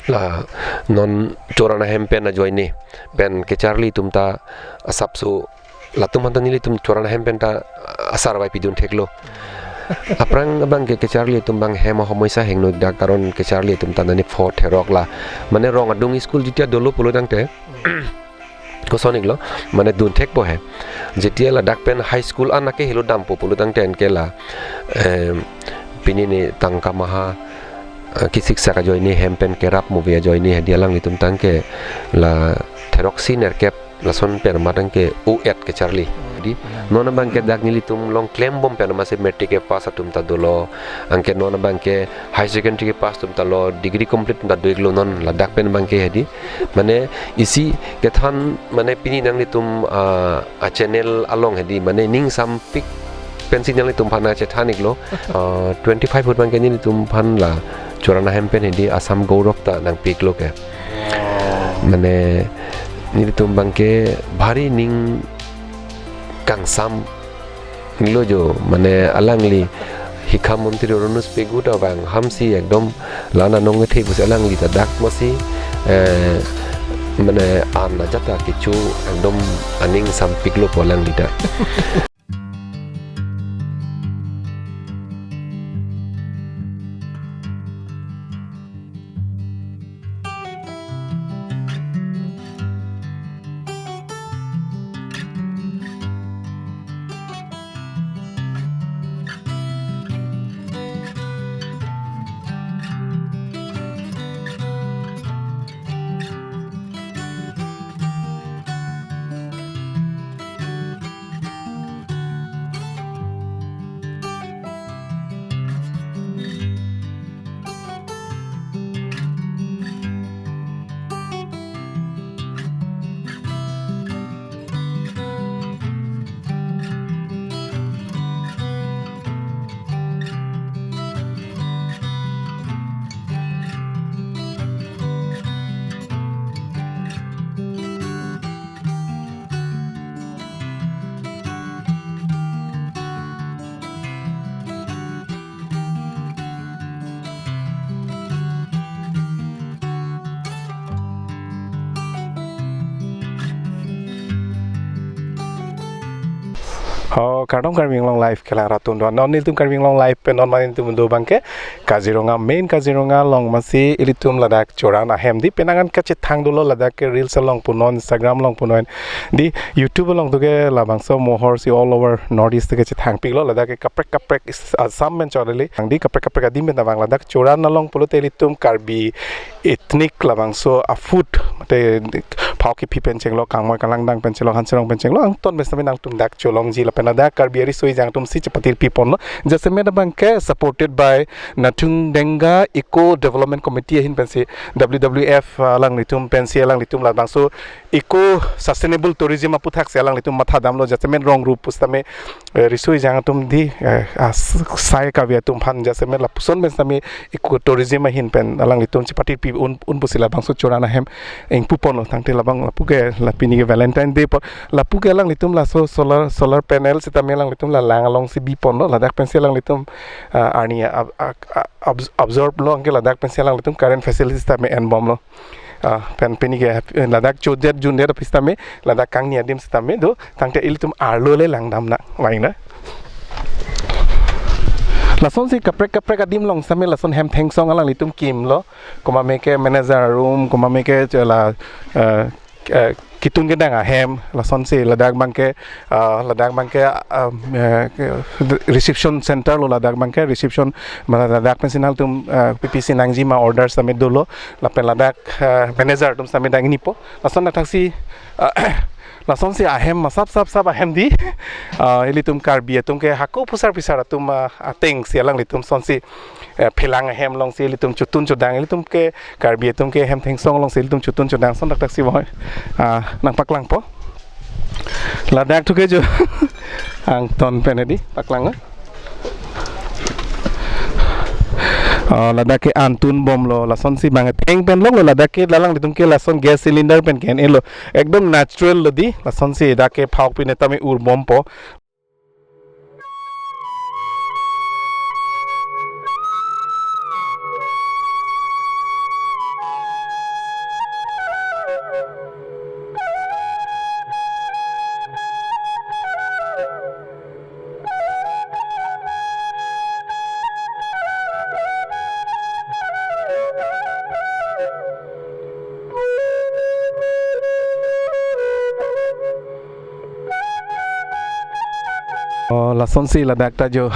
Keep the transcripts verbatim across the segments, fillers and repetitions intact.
La non Choran ahem pen ajoine pen kacharli atum ta asapso latum aphan ta nelitum Choran ahem pen ta asarvai pidun theklo. Aphrang abang ke kacharli atum abang hem ahomoisa hingno dak, karon kacharli atum ta nani pho therok la. Mane rong adung school jitia dolo pulo tangte koson iklo, mane dun thekpo he. Jitia ladak pen high school an ake helo dampo pulo tangte anke la, em, pini ne tangka maha, eh, kisik sak ajoine hem pen kerap movie ajoine hedi alanglitum tangke la theroksi nerkep lason pen matangke o et kacharli. Di non abang ke dak nelitum along klembom pen masi matric ke pass atum ta dolo, anke non abang ke high secondary ke pass atum ta lo, degree complete atum ta do iklo, non ladak pen abang ke hedi. Mane isi kethan, mane pini nanglitum, ah, a channel along hedi, mane ning sampik pensi nanglitum aphan chethan iklo, ah, twenty-five ahut abang ke nelitum aphan la Choran ahem pen hedi Assam Gaurav ta nangpi iklo ke. Mane nelitum abang ke bhari ning kangsam lo jo, mane alangli hikha montri Ronus Pegu ta vang hamsi ekdom lana nong ethe pusi alangli ta dak masi, eh, mane an ajat ta kecho ekdom aning sampik lo po alangli ta. Oh, kardom Karbi Anglong Live kelang rat atum do. Non nelitum Karbi Anglong Live pen non mane nelitum do abang ke Kaziranga, main Kaziranga along masi ilitum ladak Choran ahem di penang an kachethang dolo, ladak ke reels along punon, Instagram along punon, di YouTube along tu ke labangso mohor si all over North East ke chethang piklo, ladak ke kaprek kaprek is-, Assam pen chorali. Ang di kaprek kaprek adim pen abang ladak Choran along pulote ilitum Karbi ethnic labangso a food, mate phao kephi pen chenglo, kangmoi kalangdang pen chenglo, hanserong pen chenglo, angton pen sitame nangtum dak cholongji lapen ladak Karbi ariso ejang atum si chepatiri piponlo. Jasemet abang ke supported by Nathung Denga Eco Development Committee ahin pensi, W W F alanglitum pensi alanglitum labangso eco sustainable tourism aputhak si alanglitum matha damlo, jasemet rong rup pusitame, eh, riso ejang atum di, eh, a s-, sai kave atum aphan jasemet lapuson pen sitame eco tourism ahin pen alanglitum chepatiri pi un, un pusi labangso Choran ahem ingpuponlo, tangte labang lapu ke la pini ke Valentine Day apor lapu ke alanglitum laso solar, solar panel sitame alanglitum la lang alongsi biponlo, ladak pensi alanglitum, ah, arni ab-, ab-, ab-, absorb lo, anke ladak pensi alanglitum current facility sitame enbomlo. Ah, pen pini ke hap-, ladak chodet jundet aphi sitame, ladak kangni adim sitame do, tangte ilitum arlo le langdam nang, vang na. Lasonsi kaprek kaprek adim along sitame lason hem thengsong alanglitum kimlo, komat me ke manager room, komat me ke la, eh, eh, ketun kedang ahem, lasonsi ladak abang ke, ah, ladak abang ke, ah, eh, ke reception center lo, ladak abang ke reception, mane ladak pensi nangtum, eh, P P C nangji ma order sitame dolo, lapen ladak, eh, manager atum sitame dang nipo, lason ladak si, ah, lasonsi ahem ma sap sap sap ahem di, ah, ilitum Karbi atum ke hako phusar phisar atum, ah, atengsi alanglitum sonsi, eh, phelang ahem alongsi ilitum chotun chodang, ilitum ke Karbi atum ke hem thengsong alongsi ilitum chotun chodang, son ladak si boy. Ah, nangpaklangpo. Ladak tu ke jo. Angton pen hedi, paklang, eh. Ah, ladak ke an tunbomlo, lasonsi bang theng pen longlo, ladak ke alanglitum ke lason gas cylinder pen ke-en-elo. Ekdom natural lo di, lasonsi dak ke phao pine tame urbompo. Lasonsi ladak ta jo.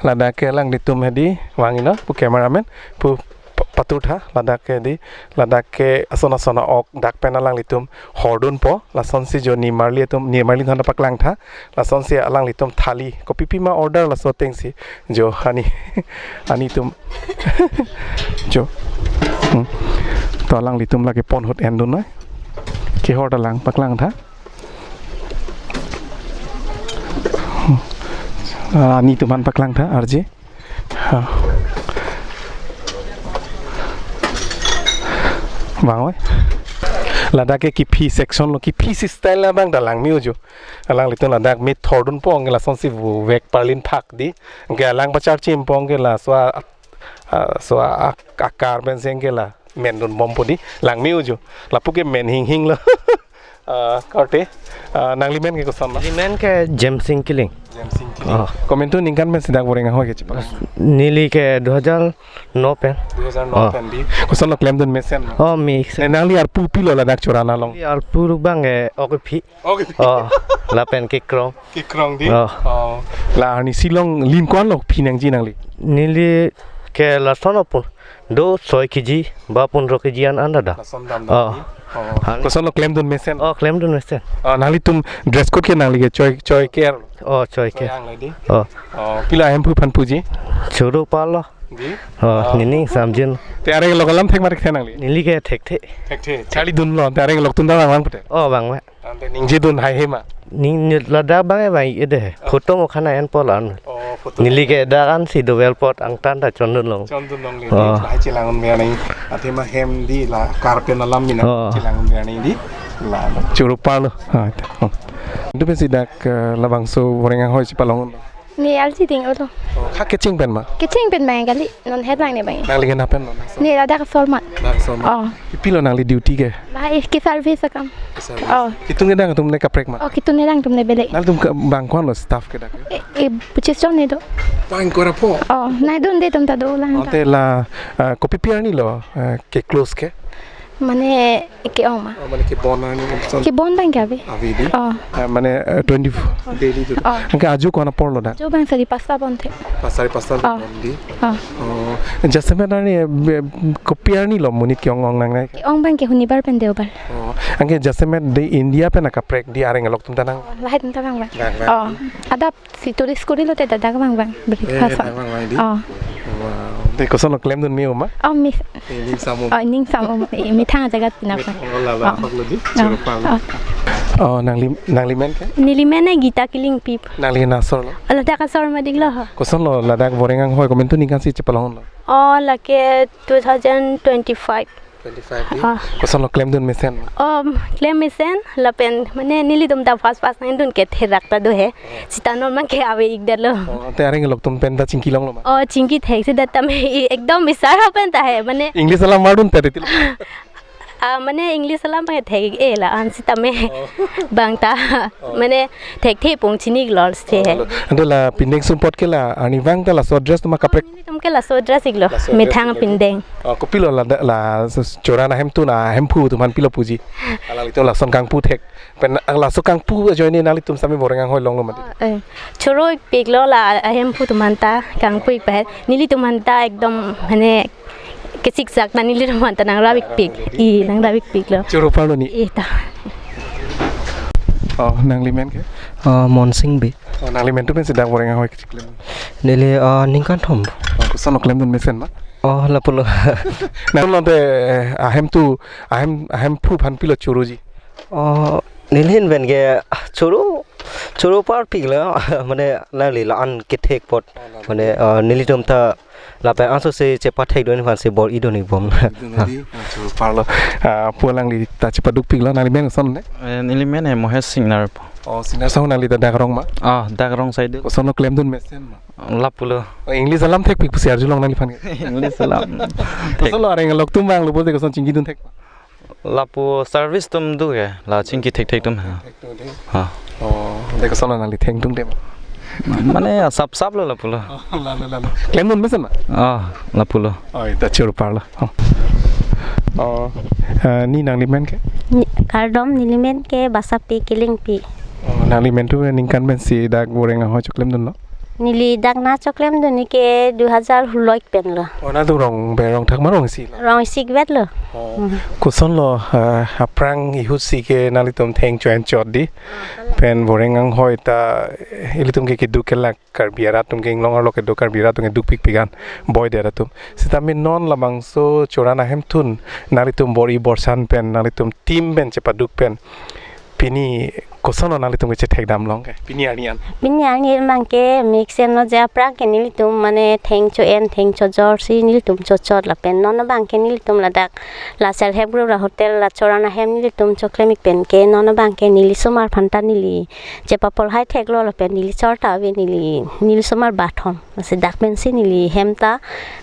Ladak ke alanglitum hedi vangnon pu cameraman pu pa- patur tha ladak ke di, ladak ke ason ason ok dak pen alanglitum hordunpo. Lasonsi jo nimarli atum, nimarli thanda paklang tha. Lasonsi alanglitum thali kopi pima order laso atengsi jo ani ani atum jo. Hmm. To alanglitum lake pon ahut endun noi. Kehor ta lang paklang tha. Ah, ani atum aphan paklang tha, arje. Ha. Bang oi. Ladak ke kephi section lo, kephi si style labang ta langme-o jo. Alanglitum ladak methordunpo, anke lasonsi vek parlin phak di. Anke alang pacharchimpo, anke laso a, a, so a, a, akar pensi anke la mendunbompo di. Langme-o jo. Lapu ke men hinghing lo. Ah, korte. Ah, nanglimen ke koson ma? Nelimen ke Jemsing Kiling. Jemsing Kiling. Ah. Komantu ningkan pensi dak Boreng Anghoi ke chepalong? Neli ke dua hajar no pen. Dua hajar no Oh. pen di. Kosonlo klemdun mesen ma? Oh, mesen. Ne nangli arpu pilo ladak Chorana along? Neli arpu rubang e ok phi. Ok. Oh, lapen kekrong. Kekrong di. Oh. Oh. La arnisi along lim ko-anlo phi nangji nangli? Neli ke lason apun do soi kg ba pondro kg an an dada. Lason dam Oh. dam di. Oh. Han- Kosonlo klemdun mesen? Oh, klemdun mesen. Oh, nanglitum dress code ke nangli ke choi choi ke? Oh, choi ke. Choi ang le di. Oh. Oh, pilo ahemphu aphan puji? Choro parlo. Di? Oh, Oh. nening samjin. Te areng alok alam thek ma thekthe nangli? Neli ke thekthe. Thekthe. Charlidunlo, te areng alok atum ta vang vang pute. Oh, vang vang. Ante ningjidun haihe ma? Ning ni ladak bang e bang e de. Oh. Photo mo khana en polan. Oh, photo. Neli ke dak ansi dovel pot angtan ta chondun long. Chondun long le Oh. di. Lahai chelang-un biani. Athema hem di la karpen alam mina. Oh. Chelang-un biani di. La. Choro parlo. Ah, oh. Itu pensi dak, eh, labangso Boreng Anghoi chepalong. Ne alsi ding ulo. Oh, kha kecheng pen ma? Kecheng pen bang kali, non het lang ne bang. Nangli kena pen lo nangso? Ne ladak asor ma. Ladak asor ma. Oh. Kopilo nangli duty ke? Lahai ke service akam. Ke service. Oh. Kitung kedang atum ne kaprek ma? Oh, kitung kedang atum ne bele. Nangtum ke bang ko-anlo staff ke dak? E, e, pachis jon ne do. Bang ko-anpo? Oh, nangdunde atum ta dolang ta. Ante la, ah, kopi pi arni lo, ah, ke close ke? Mane ke-ong ma? Oh, mane kebon arni, son? Kebon bang ke ave. Ave di? Oh. Ah, mane, eh, twenty-four daily tu. Oh. Anke ajo ko-an apor lo dak? Ajo bang sari pasta bonthe. Pas sari pasta Oh. bon di. Oh. Oh. Jasemet arni, eh, be- kopi arni lo monit ke-ong ong nangnai? Ke-ong bang ke hunibar pen deobar. Oh. Anke jasemet de India pen akaprek di areng alok atum ta nang? Lahai atum ta bang bang. Bang bang. Oh. Adap si tourist kori lote dak bang bang. Eh, Breakfast. dak bang bang di? Oh. Wow. De kosonlo klemdun me-o ma? Oh, me. Eh, ning sam-o. Oh, ning sam-o. Eh, methang ajaga tina ko. Oh, la la, Oh. apaklo di. Oh. Choro parlo. Oh. Oh, nangli nanglimen ke? Nelimen e Gita Kilingpi. Nangli kena asor lo? Ladak asor ma diklo ho. Kosonlo ladak Boreng Anghoi komantu ningkan si chepalonglo? Oh, lake two thousand twenty-five. Twenty-five di. Ah. Kosonlo klemdun mesen? Oh, klem mesen lapen mane nelitum ta fast fast nangdun ke therak ta do he. Sita non ma ke ave-ik detlo. Oh, te areng alok atum pen ta chingki longlo ma? Oh, chingki thek si dat tame i- ekdom isar pen ta he mane. English alam mardun te ritil. Ah, mane English alam bang thek-ik e la an sitame Oh. bang ta Oh. mane thekthe pung chini lor se he. Oh, lo. Ante la pindeng sumpot ke la arnivang ta laso dress atum akaprek? Nelitum ke laso dress iklo. Laso dress Methang iklo. pindeng. Oh, kopilo la da- la s- s- Chorana ahemtun ahemphu atum aphan pilo puji? Alanglitum lason kangpu thek. Pen ang laso kangpu ajoine nanglitum sami Boreng Anghoi longlo mati. Eh, choro-ikpiklo la ahemphu atum aphan ta kangpu-ik pahel. Nelitum aphan ta ekdom mane kesiksak ta nelitum aphan ta nangrap-ikpik. I nangrap-ikpiklo. Choro parlo ni? I ta. Oh, nanglimen ke? Ah, Monsing Bey. Oh, nanglimen tu pensi dak Boreng Anghoi kechiklem? Neli, ah, ningkan thom. Oh, kosonlo klemdun mesen ma? Oh, lapulo. Nangtum lo te, eh, ahemtu ahem ahemphu aphan pilo choroji? Oh, neli ahin pen ke choro choro parpiklo mane nangli la an kethek apot. Oh, la. Mane, ah, nelitum ta lapen anso se chepathekdun aphan si bor-idun-ik bom. Idun di, ah, choro parlo. Ah, pu alangli ta chepadukpiklo, nanglimen koson ne? Eh, nelimen e Mohesh Singnar po. Oh, Singnar sahu nangli ta dak rong ma? Ah, dak rong side. Kosonlo klemdun mesen ma? Lapulo. Oh, English alam thekpik pusi arjulong nangliphan ke? English alam. Kosonlo areng alok atum vanglo pulote koson chingkidun thek? Lapu service atum do ke, la chingki thekthek atum ha. Thek atum de. Ha. Oh, de kosonlo nangli thengtung dem? Mane sap sap lo lapulo. Oh, lalo lalo. Klemdun mesen ma? Ah, lapulo. Oh, ita choro parlo. Oh. Oh, eh, ne nanglimen ke? Ni- kardom, nelimen ke Basapi Kilingpi. Oh, Nangli mentu ningkan pensi dak Boreng anghoi choklemdunlo? Neli dak nangchoklemdun ke dui hajar hulo ik penlo. Oh, nangtum Rongber Rongthak ma Rongsi lo? Rongsi ik vetlo. Oh. Hmm. Kosonlo, ah, aphrang ihutsi ke nanglitum theng cho-en chot di. Ah, kalang. Pen Boreng anghoi ta ilitum ke keduk kelak Karbi arat atum ke inglong arlo kedo Karbi arat atum ke dukpikpik an, boy der atum. Sitame non labangso Choran ahemtun nanglitum bor-i borsan pen nanglitum team pen chepaduk pen pini kosonlo nanglitum ke chethekdam long ke pini arni an? Pini arni abang ke mesen lo je aphrang ke nelitum mane theng cho-en theng chojor si nelitum chochot lapen non abang ke nelitum ladak la self help group la hotel la Choran ahem nelitum choklem ik pen ke non abang ke neli osomar aphan ta neli chepapol hai theklo lapen neli chor ta ave neli, neli osomar bathom. Lasi dak pensi neli hem ta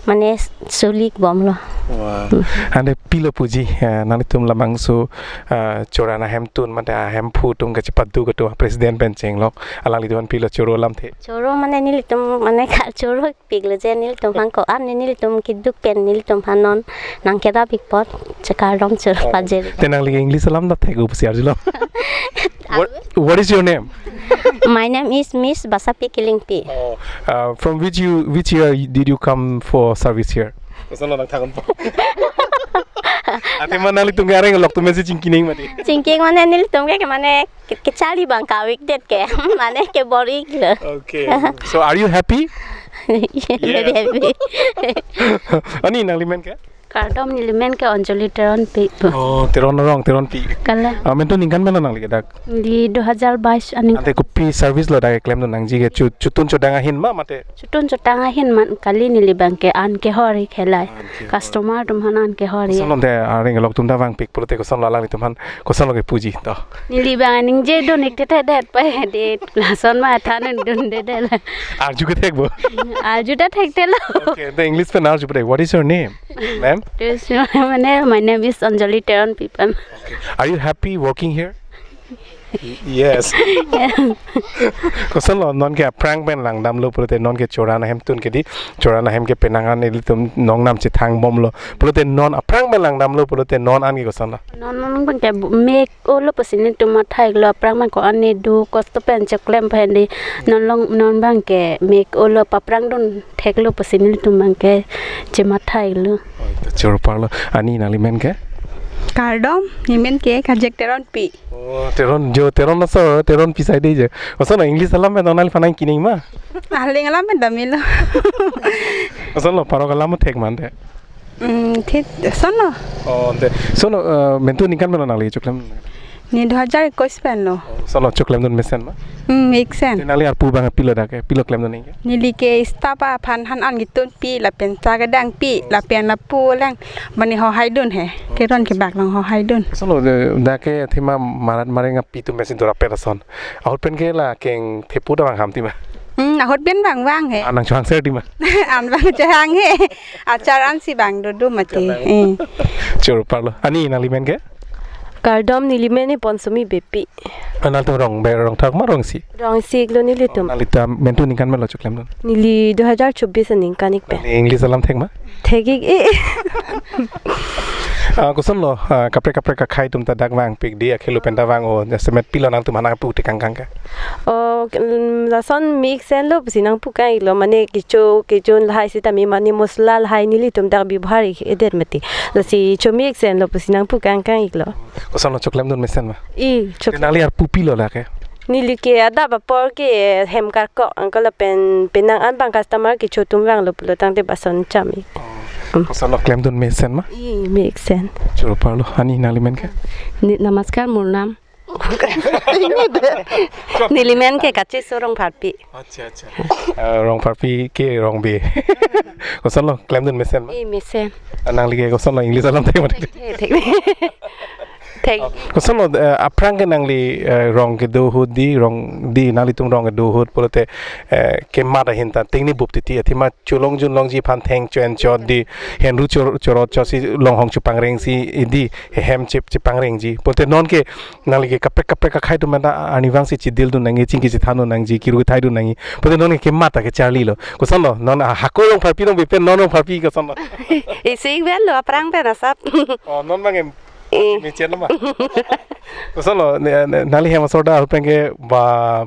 mane sulik bomlo. Wah. Hmm. Ante pilo puji, eh, nanglitum labangso, eh, Choran ahemtun mate ahemphu atum kachepaduk atum president pen chenglok. Alanglitum aphan pilo choro alamthe? Choro mane nelitum mane kachoro piklo je nelitum aphan ko-an nelitum keduk pen nelitum aphan non nangkerap ik apot chekardom choro pajir. Te nangli English alam ta thek-o pusi arjulo. What, what is your name? My name is Miss Basapi Killingpi. Oh, uh, from which you, which year did you come for service here? Kosonlo nangthakdunpo? Athema nanglitum ke areng lok atum si chingki nang mati. Chingki mane nelitum ke mane ke, kecharli abang kave ik det ke. Mane kebor-i lo. Okay. So are you happy? Very happy. Ani nangli men ke? Kardom, neli men ke Anjali Teronpi. Oh, Teron arong, Teronpi. Kalang. Ah, mentu ningkan menlo nangli ke dak? Neli dui hajar bais aning. Ante kopi service lo dak klemdun nangji ke chu-, chotun chodang ahin ma mate? Chotun chodang ahin man kali neli abang ke an kehor ik helai. An kehor. Customer atum aphan an kehor ik. Kosonlo ante areng lok atum ta vangpik pulote kosonlo alanglitum aphan kosonlo kepuji to? Neli abang ningjedun ik tete det pa de lason ma than dunde det la. Arju kethekpo? Arju ta thekthelo. Okay, the English pen arju pade. What is your name, ma'am? This, my name, my name is Anjali Teronpi pen. Okay. Are you happy working here? Yes. Kosonlo non ke aphrang pen langdamlo pulote non ke Choran ahemtun ke di, Choran ahem ke penang an ilitum nongnam chethang bomlo pulote non aphrang pen langdamlo pulote non an ke kosonlo? Non non pen ke bu-, mek olo pusi nelitum matha iklo aphrang pen ko-an ne do kosto pen choklem pen di non along non abang ke mek olo paphrang dun theklo pusi nelitum abang ke chematha iklo. Oh, ita choro parlo. Ani nangli men ke? Kardom, neli men ke Kajek Teronpi. Oh, Teron jo, Teron aso, Teronpi sai de je. Kosonlo English alam pen nangliphan nangki nang ma? Aling alam pen damelo. Kosonlo parok alam thek mante? Hmm, thik, kosonlo. Oh, ante. Kosonlo, eh, mentu ningkan menlo nangli choklem? Neli dui hajar ekuis penlo. Oh, kosonlo choklemdun mesen ma? Hmm, mesen. Te nangli arpu abang pilo dak ke, pilo klemdun nang ke? Neli ke staff aphan han an ketunpi, lapen cha kedangpi, lapen lapu lang, mane hohaidun he. Oh, Teron kebak along hohaidun. Kosonlo, eh, dak ke athema marat mareng api atum pensi dorapet ason. Ahut pen ke la keng thepu ta vang ham ti ma? Hmm, ahut pen vang vang he. An nangchohang ser ti ma? An vang chohang he. Achar ansi vang dodo mati. Kalang. Eh. Choro parlo. Ani nangli men ke? Kardom, neli men ke Ponsumi Beypi. Ah, nangtum Rongber Rongthak ma Rongsi? Rongsi iklo nelitum. Oh, nangli ta mentu ningkan menlo choklemdun? Neli dui hajar chobis aningkan ik pen. Nangli English alam thek ma? Thek ik, eh. Ah, kosonlo, ah, kaprek kaprek akhei atum ta dak vangpik di akhei lo pen ta vang-o, jasemet pilo nangtum aphan nangpu tekang kang ke? Oh, mm, lason mesen lo pusi nangpu kang iklo, mane kecho kejun lahai sitame mane masala lahai nelitum dak bibhar ik edet mati. Lasi chomesen lo pusi nangpu kang kang iklo. Kosonlo choklemdun mesen ma? I, chok- Te nangli arpu pilo dak ke? Neli ke adap apor ke hem karkok angkol lapen penang an abang customer kecho atum vanglo pulo tangte bason cham ik. Oh. Mm. Kosonlo klemdun mesen ma? I, mesen. Choro parlo, ani nangli men ke? Ni, namaskar, murnam. Neli men ke Kacheso Rongpharpi. Acha, acha. Eh, Rongpharpi ke Rongbe. Kosonlo klemdun mesen ma? I, mesen. Ah, nangli ke kosonlo English alam thek ma? Thek, thek. Thek. Oh, kosonlo, eh, aphrang ke nangli, eh, rong kedo ahut di, rong di, nanglitum rong kedo ahut pulote, eh, kemat ahin ta tingni bup titi athema cholong junlongji aphan theng cho-en chot di, henru chor-, chorot chot si longhong chopangreng si idi, hem chep chepangrengji. Pulote non ke nangli ke kaprek kaprek akhei atum anta arnivang si chedildun nangji, chingki chethandun nangji, kiru kethaidun nangji. Pulote non ke kemat ta kecharlilo. Kosonlo, non a hako Rongpharpi Rongbe pen non Rongpharpi kosonlo? Isi ik vetlo, aphrang pen asap. Oh, non abang em Eh. Michen ma. Kosonlo, ne, ne, nangli hem asor dak ahut pen ke ba,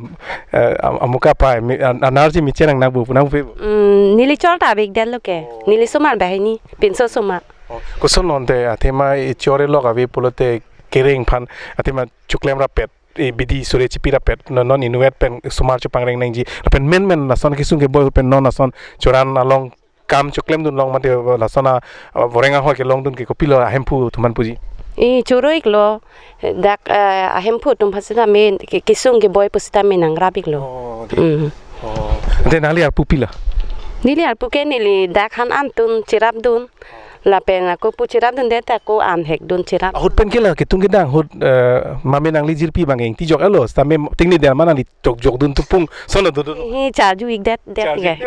eh, am-, amuka pai, mi, an-, anarji michen nang nangbu, nangbu. Mm, neli chor ta avekdetlo ke. Oh. Neli osomar banghini, pinso osomar. Oh, kosonlo ante, athema e chor-e lok ave pulote kereng aphan, athema choklem rapet, e bidi sore chipi rapet, non, non inutvet pen osomar chopangreng nangji. Lapen menmen lason kesung keboi pen non lason choran along kam choklemdun long mate lason a, a, voreng ahoi kelongdun ke kopilo ahemphu atum aphan puji? E choro-iklo, dak, eh, ahemphu atum aphan sitame ke-, kesung keboi pusitame nangrap-iklo. Oh, de. Mm. Oh. Ante nangli arpu pilo? Neli arpu ke neli dak han an tun cherapdun. Lapen ako pu cherapdundet ako an hekdun cherap. Ahut pen ke la ketung kedang ahut, eh, mame nangli jirpi abang ingtijok-etlo, sitame tingni der ma nangli tok jokdun tupung, sonlo dodun. Hi, charju-ikdet, det. Charju. Ke.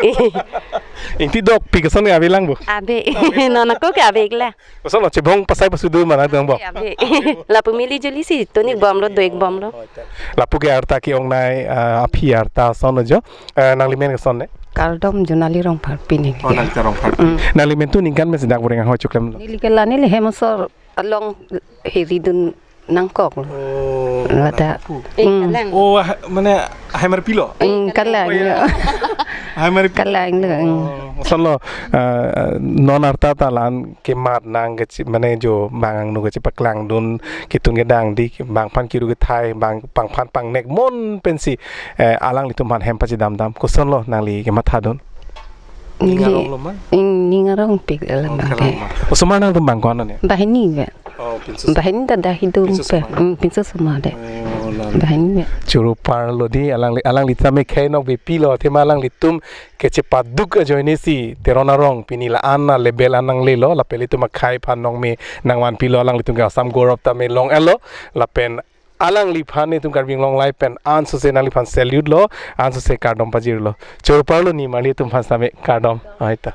Ingtidokpi koson ke avelang bo? Ave. Non ako ke ave-iklo. Kosonlo chebong pasai pasu do ma nangdun bo? Ave, ave. Lapu mili juli si tun-ikbomlo, do-ikbomlo. Lapu ke arta ke-ongnei, ah, aphi arta sonlo jo. Eh, nangli men koson ne? Kardom, Jonali Rongphar pini. Oh, Nalita Rongphar. Mm. Nangli men tu ningkan men si dak voreng ahoi choklemlo? Neli ke la neli hem asor along heridun nangkoklo. Oh, ladak. Pu. Eh, mm. Kalang. Oh, ah, mane, ahai mar pilo? Mm, kalang. Oh, iya. Ahai mar pilo. Kalang lo, mm. Oh, sonlo, eh, non arta ta la-an kemat nang kechi, mane jo bang angno kechipaklangdun, ketun kedang di, bang aphan kiru kethai, bang, bang aphan pangnek mon pensi, eh, alanglitum aphan hem pachedamdam, kosonlo nangli kemathadun? Neli, ning aronglo ma? Ing, ning arongpik alam. Oh, bang kalang ke. Ma. Osomar nangtum bang ko-an ne? Banghini ke. Oh, pinso. Banghini ta dak hidung. Pinso pe. Osomar. Hmm, pinso osomar de. Oh, lalo. Banghini ke. Choro parlo di alangli, alangli tame khei nok bepilo, athema alanglitum kechepaduk ajoine si Teron arong pini la-an a-level an nanglelo, lapen ilitum akhei aphan nongme nangvanpilo, alanglitum ke Assam Gaurav tame long-etlo, lapen alangliphan itum Karbi Anglong Live pen ansose nangliphan salute lo, ansose kardom pajirlo. Choro parlo, nimarli atum aphan sitame kardom. Aita.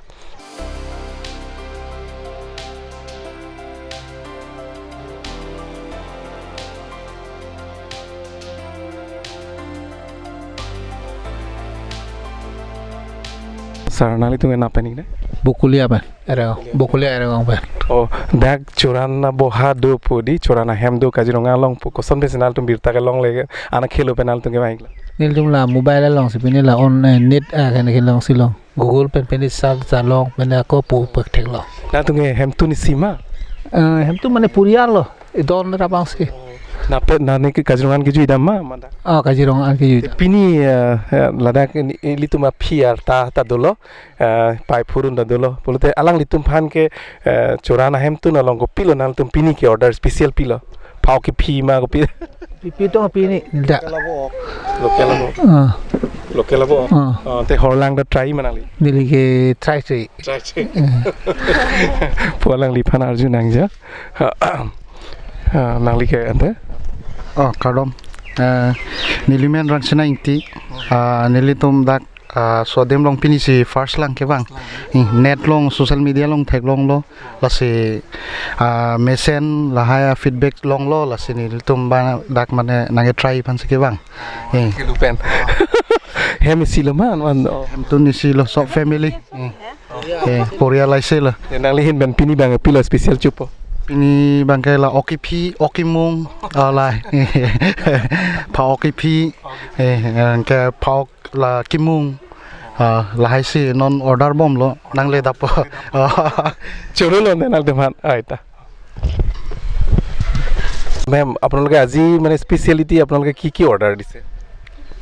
Sir, nanglitum ke nangpen-ik ne? Bokolia pen, Ereng, Bokolia Ereng pen. Oh, dak choran aboha do pu di, choran ahem do Kaziranga along pu, koson pensi nangtum birta kelongle, ana khelo pen nangtum kevang-iklo? Nelitum la mobile alongsi pini la on, eh, net, ah, kene kelongsi long. Google pen pini search ta long, pini ako pu pektheklong. Nangtum ke hemtun isi ma? Eh, hemtun mane porial lo, idon rabangsi. Nangpen nangli ke Kaziranga an kejui dam ma, manda? Ah, Kaziranga an kejui dam. Pini, eh, eh, ladak ini, ilitum aphi arta ta dolo, eh, pai phurun ta dolo. Pulote alanglitum aphan ke, eh, choran ahemtun along kopilo nangtum pini ke-order special pilo? Phao kephi ma kopi? Pipi tong pini, nilda. Local abo. Ah. Local abo. Ah. Ah, te horlang ta try ma nangli? Neli ke try try. Try try. Eh. Pu alangliphan arju nangji. Ah, nangli ke ante? Oh, kardom. Eh, neli men Rangsina Ingti. Ah, nelitum dak, ah, Sodem along pini si first lang kevang. Hmm, net along, social media along theklonglo. Lasi, ah, mesen lahai a-feedback longlo, lasi nelitum abang dak mane nangketry aphansi kevang. Eh. Khelo pen. Hem isi lo ma, man, oh. Hemtun isi lo, so family. Eh. Eh, porial aisi lo. Ya, nangli ahin pen pini abang pilo special chopo? Pini abang ke la ok kephi, ok kemung, ah, la. Phao ok kephi, eh, ke phao la kemung, ah, lahaisi non order bomlo, nangle dappo. Choro lo ne nangtum aphan, aita. মেম, আপোনালোকে আজি মানে স্পেচিয়েলিটি আপোনালোকে কি কি অৰ্ডাৰ দিছে?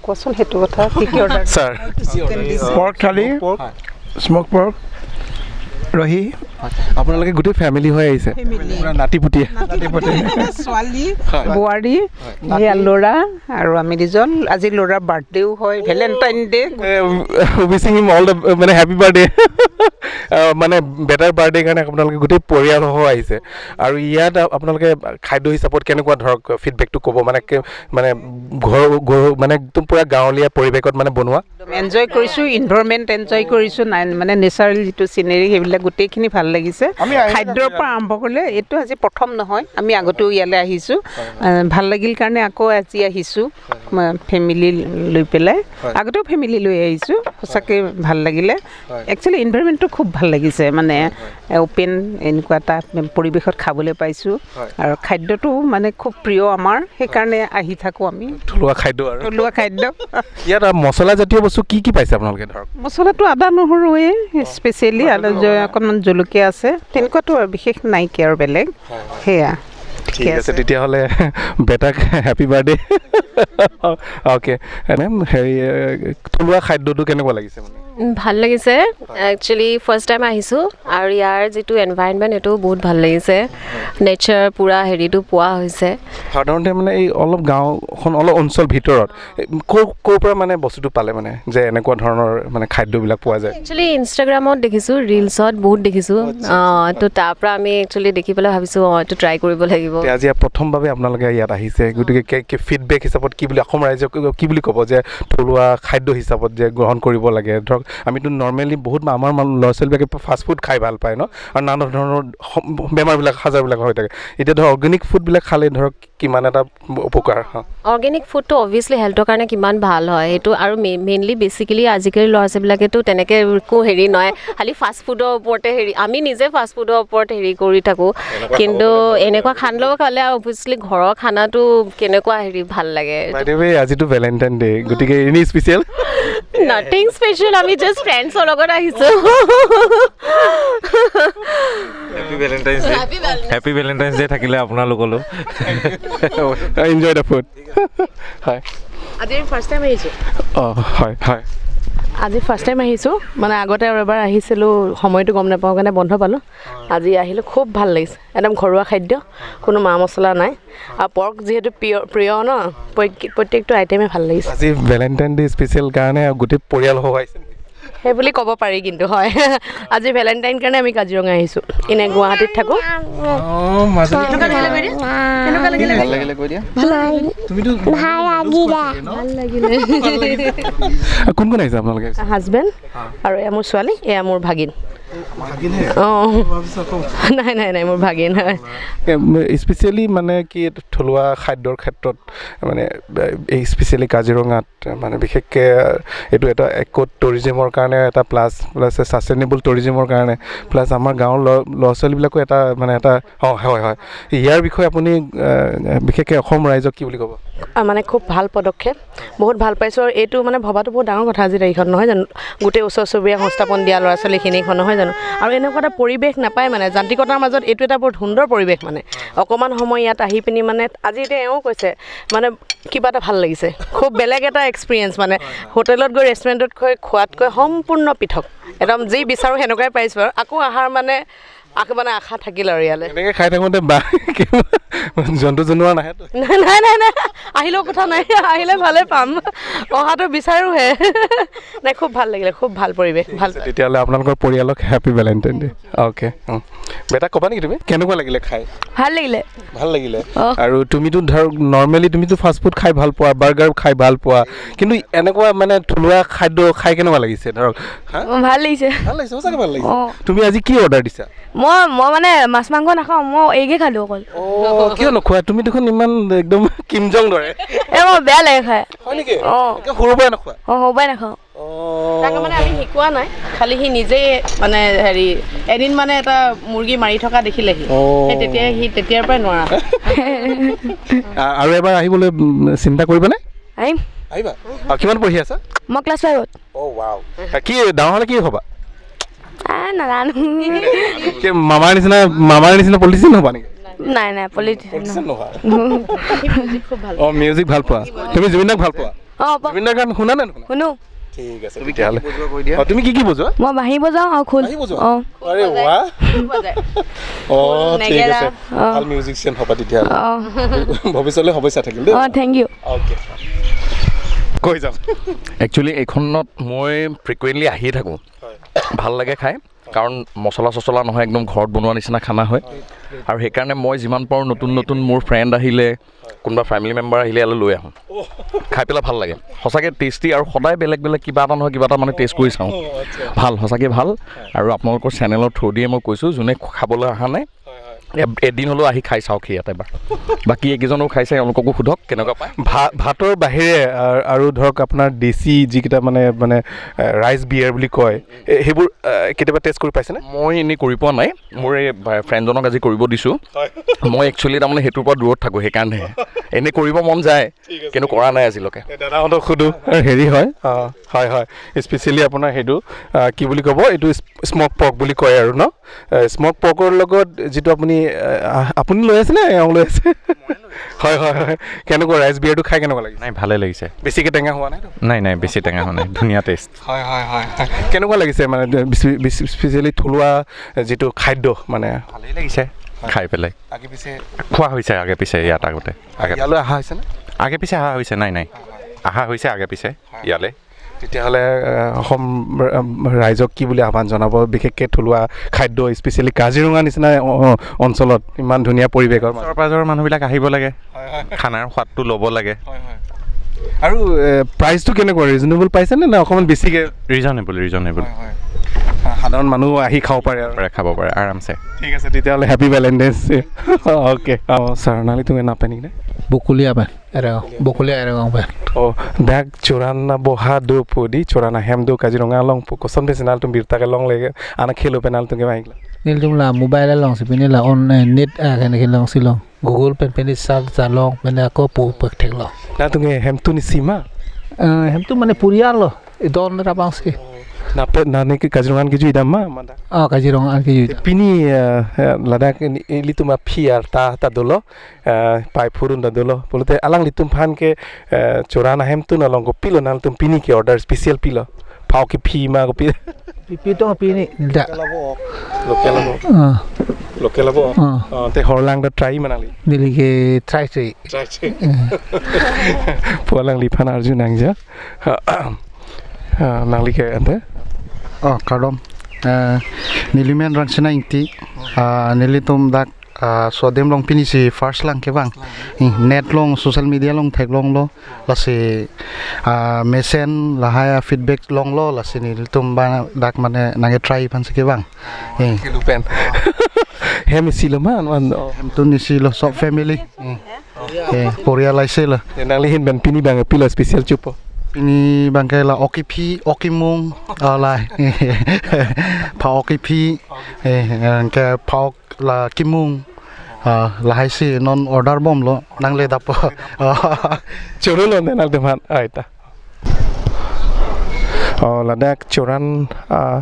কোৱাচোন সেইটো কথা, কি কি অৰ্ডাৰ? ছাৰ। কি কি অৰ্ডাৰ দিছে? পৰ্ক থালি, হয়। স্মক পৰ্ক, ৰহি। আপোনালোকে গোটেই ফেমিলি হৈ আহিছে? ফেমিলি। পুৰা নাতিপুতি। নাতিপুতি। ছোৱালী, হয়। বোৱাৰী, হয়। এয়া ল'ৰা আৰু আমি দুজন। আজি ল'ৰাৰ বাৰ্থডেও হয়, Valentine day. A, wishing him all the, মানে, হেপী বাৰ্থডে। আহ, মানে, বেটাৰ বাৰ্থডে কাৰণে আপোনালোকে গোটেই পৰিয়ালসহ আহিছে। আৰু ইয়াত আ-, আপোনালোকে খাদ্য হিচাপত কেনেকুৱা ধৰক ফিডবেকটো ক'ব? মানে, কে-, মানে, ঘৰ, ঘৰ, মানে, একদম পুৰা গাঁৱলীয়া পৰিৱেশত, মানে, বনোৱা? এনজয় কৰিছোঁ, ইনভাইৰনমেণ্ট এনজয় কৰিছোঁ, নাই, মানে, নেচাৰেল যিটো চিনেৰী, সেইবিলাক গোটেইখিনি ভাল লাগিছে। আমি আহিলে খাদ্যৰ পৰা আৰম্ভ কৰিলে এইটো আজি প্ৰথম নহয়, আমি আগতেও ইয়ালৈ আহিছোঁ। আহ, ভাল লাগিল কাৰণে আকৌ আজি আহিছোঁ, মা-, ফেমিলি লৈ পেলাই। হয়। আগতেও ফেমিলি লৈ আহিছোঁ, সঁচাকৈ ভাল লাগিলে। হয়। একচুৱেলি এনভাইৰনমেণ্টটো খুব ভাল লাগিছে, মানে, হয়, হয়। এ, অপেন এনেকুৱা এটা পৰিৱেশত খাবলৈ পাইছোঁ। হয়। আৰু খাদ্যটো মানে খুব প্ৰিয় আমাৰ, সেইকাৰণে আহি থাকোঁ আমি। থলুৱা খাদ্য আৰু। থলুৱা খাদ্য। ইয়াত, আ, মছলা জাতীয় বস্তু কি কি পাইছে আপোনালোকে, ধৰক? মছলাটো আদা নহৰুৱে, স্পেচিয়েলি আদা আদা, জ-, নহৰু। অকণমান জলকীয়া আছে, তেনেকুৱাতো আৰু বিশেষ নাইকিয়া আৰু বেলেগ। হয়, হয়। সেয়া। ঠিক ঠিকে আছে, আছে। তেতিয়াহ'লে বেটাক হেপী বাৰ্থডে। অ'কে। মেম, হেৰি, এ, থলুৱা খাদ্যটো কেনেকুৱা লাগিছে মানে? উম, ভাল লাগিছে। হয়। একচুৱেলি ফাৰ্ষ্ট টাইম আহিছোঁ আৰু ইয়াৰ যিটো এনভাইৰনমেণ্ট, এইটো বহুত ভাল লাগিছে। নেচাৰ পূৰা হেৰিটো পোৱা হৈছে। সাধাৰণতে মানে এই অলপ গাঁওখন, অলপ অঞ্চল ভিতৰত, এ, ক'ৰ, ক'ৰ পৰা মানে বস্তুটো পালে মানে যে এনেকুৱা ধৰণৰ মানে খাদ্যবিলাক পোৱা যায়? একচুৱেলি ইনষ্টাগ্ৰামত দেখিছোঁ, ৰিলচত বহুত দেখিছোঁ। আচ্ছা, আচ্ছা। আহ, তো তাৰ পৰা আমি একচুৱেলি দেখি পেলাই ভাবিছোঁ, অ, এইটো ট্ৰাই কৰিব লাগিব। তে আজি প্ৰথমভাৱে আপোনালোকে ইয়াত আহিছে, গতিকে কে-, কে-, ফিডবেক হিচাপত কি বুলি, অসম ৰাইজক কি বুলি ক'ব যে থলুৱা খাদ্য হিচাপত যে গ্ৰহণ কৰিব লাগে? ধৰক, আমিতো নৰ্মেলি বহুত মা-, আমাৰ মান-, ল'ৰা ছোৱালীবিলাকে ফাষ্ট ফুড খাই ভাল পায় ন, আৰু নানা ধৰণৰ সম-, বেমাৰবিলাক, আজাৰবিলাক হৈ থাকে। এতিয়া ধৰক, অৰ্গেনিক ফুডবিলাক খালে ধৰক কিমান এটা উপকাৰ, হা? অৰ্গেনিক ফুডটো অবভিয়াছলি হেল্থৰ কাৰণে কিমান ভাল হয়, সেইটো আৰু মে-, মেইনলি বেচিকেলি আজিকালি ল'ৰা ছোৱালীবিলাকেতো তেনেকে একো হেৰি নহয়, খালি ফাষ্ট ফুডৰ ওপৰতে হেৰি, আমি নিজে ফাষ্ট ফুডৰ ওপৰত হেৰি কৰি থাকোঁ। এনেকুৱা কিন্তু খাব গ'লে ভাল লাগে। এনেকুৱা খানা খালে আৰু অবভিয়াছলি ঘৰৰ খানাটো কেনেকুৱা হেৰি ভাল লাগে। বাই দ্য ৱে, আজিতো ভেলেণ্টাইন ডে, গতিকে এনি স্পেচিয়েল? নাথিং স্পেচিয়েল, আমি জাষ্ট ফ্ৰেণ্ডছৰ লগত আহিছোঁ। Happy Valentine's day. Happy Valentine's day থাকিলে আপোনালোকলৈ। Enjoy the food. হয়। আজি আমি ফাৰ্ষ্ট টাইম আহিছোঁ। অ, হয়, হয়। আজি ফাৰ্ষ্ট টাইম আহিছোঁ, মানে আগতে আৰু এবাৰ আহিছিলোঁ, সময়টো গম নাপাওঁ কাৰণে বন্ধ পালোঁ। আজি আহিলোঁ, খুব ভাল লাগিছে, একদম ঘৰুৱা খাদ্য, কোনো মা মছলা নাই। আৰু পৰ্ক যিহেতু প্ৰিয়, প্ৰিয় ন, প্ৰত্যেক-, প্ৰত্যেকটো আইটেমে ভাল লাগিছে। আজি ভেলেণ্টাইন ডে স্পেচিয়েল কাৰণে গোটেই পৰিয়াল সহ আহিছে নেকি? সেই বুলি ক'ব পাৰি কিন্তু, হয়। আজি ভেলেণ্টাইন কাৰণে আমি কাজিৰঙা আহিছোঁ, এনে গুৱাহাটীত থাকোঁ। অ, মাজুলী। কেনেকুৱা লাগিলে বাইদেউ? কেনেকুৱা লাগিলে? ভাল লাগিলে কৈ দিয়া। তুমিতো ভাল লাগিলে। ভাল লাগিলে। কোন কোন আহিছে আপোনালোকে? হাজবেণ্ড আৰু এয়া মোৰ ছোৱালী, এয়া মোৰ ভাগিন। ভাগিনহে? অ। মই ভাবিছোঁ আকৌ। নাই, নাই, নাই, মোৰ ভাগিন হয়। এ, স্পেচিয়েলি মানে কি, থলুৱা খাদ্যৰ ক্ষেত্ৰত মানে, এই স্পেচিয়েলি কাজিৰঙাত মানে বিশেষকৈ এইটো এটা ইক' টুৰিজিমৰ কাৰণে এটা প্লাছ, প্লাছ ছাষ্টেইনেবল টুৰিজিমৰ কাৰণে, প্লাছ আমাৰ গাঁৱৰ ল-, ল'ৰা ছোৱালীবিলাকো এটা মানে এটা, অ, হয়, হয়। ইয়াৰ বিষয়ে আপুনি, এ, বিশেষকৈ অসম ৰাইজক কি বুলি ক'ব? আ, মানে খুব ভাল পদক্ষেপ, বহুত ভাল পাইছোঁ। আৰু এইটো মানে ভবাটো বহুত ডাঙৰ কথা আজিৰ তাৰিখত, নহয় জানো? গোটেই ওচৰ চুবুৰীয়া সংস্থাপন দিয়া ল'ৰা ছোৱালীখিনিক, নহয় জানো? আৰু এনেকুৱা এটা পৰিৱেশ নাপায় মানে, যান্ত্ৰিকতাৰ মাজত এইটো এটা বহুত সুন্দৰ পৰিৱেশ মানে। অকণমান সময় ইয়াত আহি পিনি মানে, আজি এতিয়া এওঁ কৈছে মানে, কিবা এটা ভাল লাগিছে, খুব বেলেগ এটা এক্সপিৰিয়েঞ্চ মানে। হোটেলত গৈ ৰেষ্টুৰেণ্টত গৈ খোৱাতকৈ সম্পূৰ্ণ পৃথক, একদম যি বিচাৰোঁ সেনেকুৱাই পাইছোঁ আৰু। আকৌ অহাৰ মানে আশ-, মানে আশা থাকিল আৰু ইয়ালৈ। এনেকে খাই থাকোঁতে বা কিবা জন্তু জানোৱাৰ নাহে তো? নাই, নাই, নাই, নাই, আহিলেও কথা নাই, আহিলে ভালে পাম, অহাটো বিচাৰোঁহে। নাই, খুব ভাল লাগিলে, খুব ভাল পৰিৱেশ, ভাল। তেতিয়াহ'লে আপোনালোকৰ পৰিয়ালক হেপী ভেলেণ্টাইন ডে। অ'কে, উম। বেটা, ক'বা নেকি তুমি? কেনেকুৱা লাগিলে খাই? ভাল লাগিলে। ভাল লাগিলে? অ। আৰু তুমিতো ধৰ, নৰ্মেলি তুমিতো ফাষ্ট ফুড খাই ভাল পোৱা, বাৰ্গাৰ খাই ভাল পোৱা, কিন্তু এনেকুৱা মানে থলুৱা খাদ্য খাই কেনেকুৱা লাগিছে ধৰক? হা? অ, ভাল লাগিছে। ভাল লাগিছে, সঁচাকে ভাল লাগিছে। অ। তুমি আজি কি অৰ্ডাৰ দিছা? মই, মই মানে মাছ মাংস নাখাওঁ, মই এগে খালোঁ অকল। অ, কিয় নোখোৱা? তুমি দেখোন ইমান একদম কিম জং দৰে। এ, মোৰ বেয়া লাগে খাই। হয় নেকি? অ। একে সৰুৰ পৰাই নোখোৱা? অ, সৰুৰ পৰাই নাখাওঁ। অ। তাকে মানে আমি শিকোৱা নাই, খালি সি নিজে মানে হেৰি, এদিন মানে এটা মুৰ্গী মাৰি থকা দেখিলে সি। অ। সেই তেতিয়াই, সি তেতিয়াৰ পৰাই নোৱাৰা। আ-, আৰু এবাৰ আহিবলৈ, উম, চিন্তা কৰিবানে? আহিম। আহিবা? আৰু কিমান পঢ়ি আছা? মই ক্লাছ ফাইভত। অ, ৱাও। কি ডাঙৰ হ'লে কি হ'বা? আ, নাজানো। কি মামাৰ নিচিনা, মামাৰ নিচিনা পলিটিচিয়ান হ'বা নেকি? নাই, নাই, পলিটিচিয়ান পলিটিচিয়ান নহয়। নহয়। সি মিউজিক খুব ভাল পায়। অ, মিউজিক ভাল পোৱা। তুমি জুবিন দাক ভাল পোৱা? অ, প- জুবিন দাৰ গান শুনা নে নুশুনা? শুনো। ঠিক আছে, তুমি কি তেতিয়াহ'লে। কি বজোৱা কৈ দিয়া? অ, তুমি কি কি বজোৱা? মই বাঁহী বজাওঁ আৰু খোল। বাঁহী বজোৱা? অ। আৰে ৱাহ। খোল বজায়। অ, খোল, ঠিক নেগেৰা। আছে। অ। ভাল মিউজিচিয়ান হ'বা তেতিয়াহ'লে। অ। ভৱিষ্যতলৈ শুভেচ্ছা থাকিল দেই। অ, থেংক ইউ। অ'কে। কৈ যাওক। একচুৱেলি এইখনত মই ফ্ৰিকুৱেণ্টলি আহিয়ে থাকোঁ। হয়। ভাল লাগে খাই। কাৰণ মছলা চছলা নহয়, একদম ঘৰত বনোৱা নিচিনা খানা হয়। আৰু সেইকাৰণে মই যিমান পাৰোঁ নতুন নতুন মোৰ ফ্ৰেণ্ড আহিলে, কোনোবা ফেমিলি মেম্বাৰ আহিলে ইয়ালৈ লৈ আহোঁ, খাই পেলাই ভাল লাগে। সঁচাকৈ টেষ্টি আৰু সদায় বেলেগ বেলেগ কিবা এটা নহয় কিবা এটা মানে টেষ্ট কৰি চাওঁ। ভাল, সঁচাকৈ ভাল। আৰু আপোনালোকৰ চেনেলৰ থ্ৰুদিয়ে মই কৈছোঁ, যোনে খাবলৈ অহা নাই, এ- এদিন হ'লেও আহি খাই চাওকহি ইয়াত এবাৰ। বাকী এইকেইজনেও খাইছে, এওঁলোককো সোধক কেনেকুৱা পায়। ভা- ভাতৰ বাহিৰে আ- আৰু ধৰক আপোনাৰ দেশী যিকেইটা মানে মানে ৰাইচ বিয়েৰ বুলি কয়, এ- সেইবোৰ আ, কেতিয়াবা টেষ্ট কৰি পাইছেনে? মই এনেই কৰি পোৱা নাই, মোৰ এই বা- ফ্ৰেণ্ডজনক আজি কৰিব দিছোঁ। মই একচুৱেলি তাৰমানে সেইটোৰ পৰা দূৰত থাকোঁ, সেইকাৰণে। এনেই কৰিব মন যায়, কিন্তু কৰা নাই আজিলৈকে। এ, দাদাহঁতক সোধো। এ, হেৰি হয়, অ, হয়, হয়, স্পেচিয়েলি আপোনাৰ সেইটো, আ, কি বুলি ক'ব, এইটো স্ম- স্মক পৰ্ক বুলি কয় আৰু ন? এ, স্মক পৰ্কৰ লগত যিটো আপুনি, এ, আ- আপুনি লৈ আছে নে এওঁ লৈ আছে? হয়, হয়, হয়। কেনেকুৱা ৰাইচ বিয়েৰটো খাই কেনেকুৱা লাগিছে? নাই, ভালে লাগিছে। বেছিকে টেঙা হোৱা নাই তো? নাই, নাই, বেছি টেঙা হোৱা নাই, ধুনীয়া টেষ্ট। হয়, হয়, হয়, হয়। কেনেকুৱা লাগিছে মানে, বেছি- বেছি স্পেচিয়েলি থলুৱা যিটো খাদ্য মানে? ভালেই লাগিছে খাই পেলাই। আগে পিছে খোৱা হৈছে আগে পিছে ইয়াত আগতে। আগে ইয়ালৈ অহা হৈছে নে? আগে পিছে অহা হৈছে, নাই, নাই। অহা হৈছে আগে পিছে ইয়ালৈ। তেতিয়াহ'লে, এ, অসম, এ, ৰাইজক কি বুলি আহ্বান জনাব, বিশেষকৈ থলুৱা খাদ্য, স্পেচিয়েলি কাজিৰঙা নিচিনা অ- অ- অঞ্চলত ইমান ধুনীয়া পৰিৱেশৰ মাজত? ওচৰ পাজৰৰ মানুহবিলাক আহিব লাগে, খানাৰ সোৱাদটো ল'ব লাগে। আৰু, এ, প্ৰাইচটো কেনেকুৱা, ৰিজনেবল পাইছেনে নে অকণমান বেছিকৈ? Reasonable, reasonable. সাধাৰণ মানুহ আহি খাব পাৰে আৰু। পাৰে, খাব পাৰে আৰামছে। ঠিক আছে, তেতিয়াহ'লে happy Valentine's day. Okay. O, sir, nangli tung ena pen ne? Bokolia pen, Eregaon, Bokolia Eregaon pen. Oh, dak Choran Aboha do pu di, Choran Ahem do Kaziranga along pu, koson pensi nangtum birta kelongle, ana khelo pen nangtum kevang-iklo? Nelitum la mobile alongsi pini la on, eh, net, ah, kene kelongsi long. Google pen pini search ta long, pini ako pu pek theklong. Nangtum ke hemtun isi ma? Eh, hemtun mane purial lo, idon rabangsi. Na pe, nangli ke Kaziranga kejui dam ma, ma dak? Oh, Kaziranga kejui dam. Pini, eh, eh, ladak ini, ilitum aphi arta ta dolo, eh, pai phurun ta dolo. Pulote alanglitum aphan ke, eh, Choran Ahemtun along kopilo nangtum pini ke order special pilo? Phao kephi ma kopi? Pipi tong pini, nilda. Local abo. Ah. Local abo. Ah. Ah, te horlang ta try ma nangli? Neli ke try try. Try try. Eh. Pu alangliphan arju nangji. Ah, nangli ke ante? Oh, kardom. Eh, neli men Rangsina Ingti. Ah, nelitum dak, ah, Sodem along pini si first lang kevang. Eh, net along, social media along theklonglo. Lasi, ah, mesen lahai a-feedback longlo, lasi nelitum ba dak mane nangketry aphansi kevang. Eh. Khelo pen. Hem isi lo ma, man. Hemtun isi lo, sob family. Eh. Eh, porial isi lo. Eh, nangli ahin pen pini abang pilo special chopo? Pini abang ke la ok kephi, ok kemung, ah, la. Phao ok kephi, eh, ke phao ok la kemung, ah, lahai si non order bomlo, nangle dap-o. Choro lo ne nangtum aphan, ai ta. Oh, ladak Choran, ah,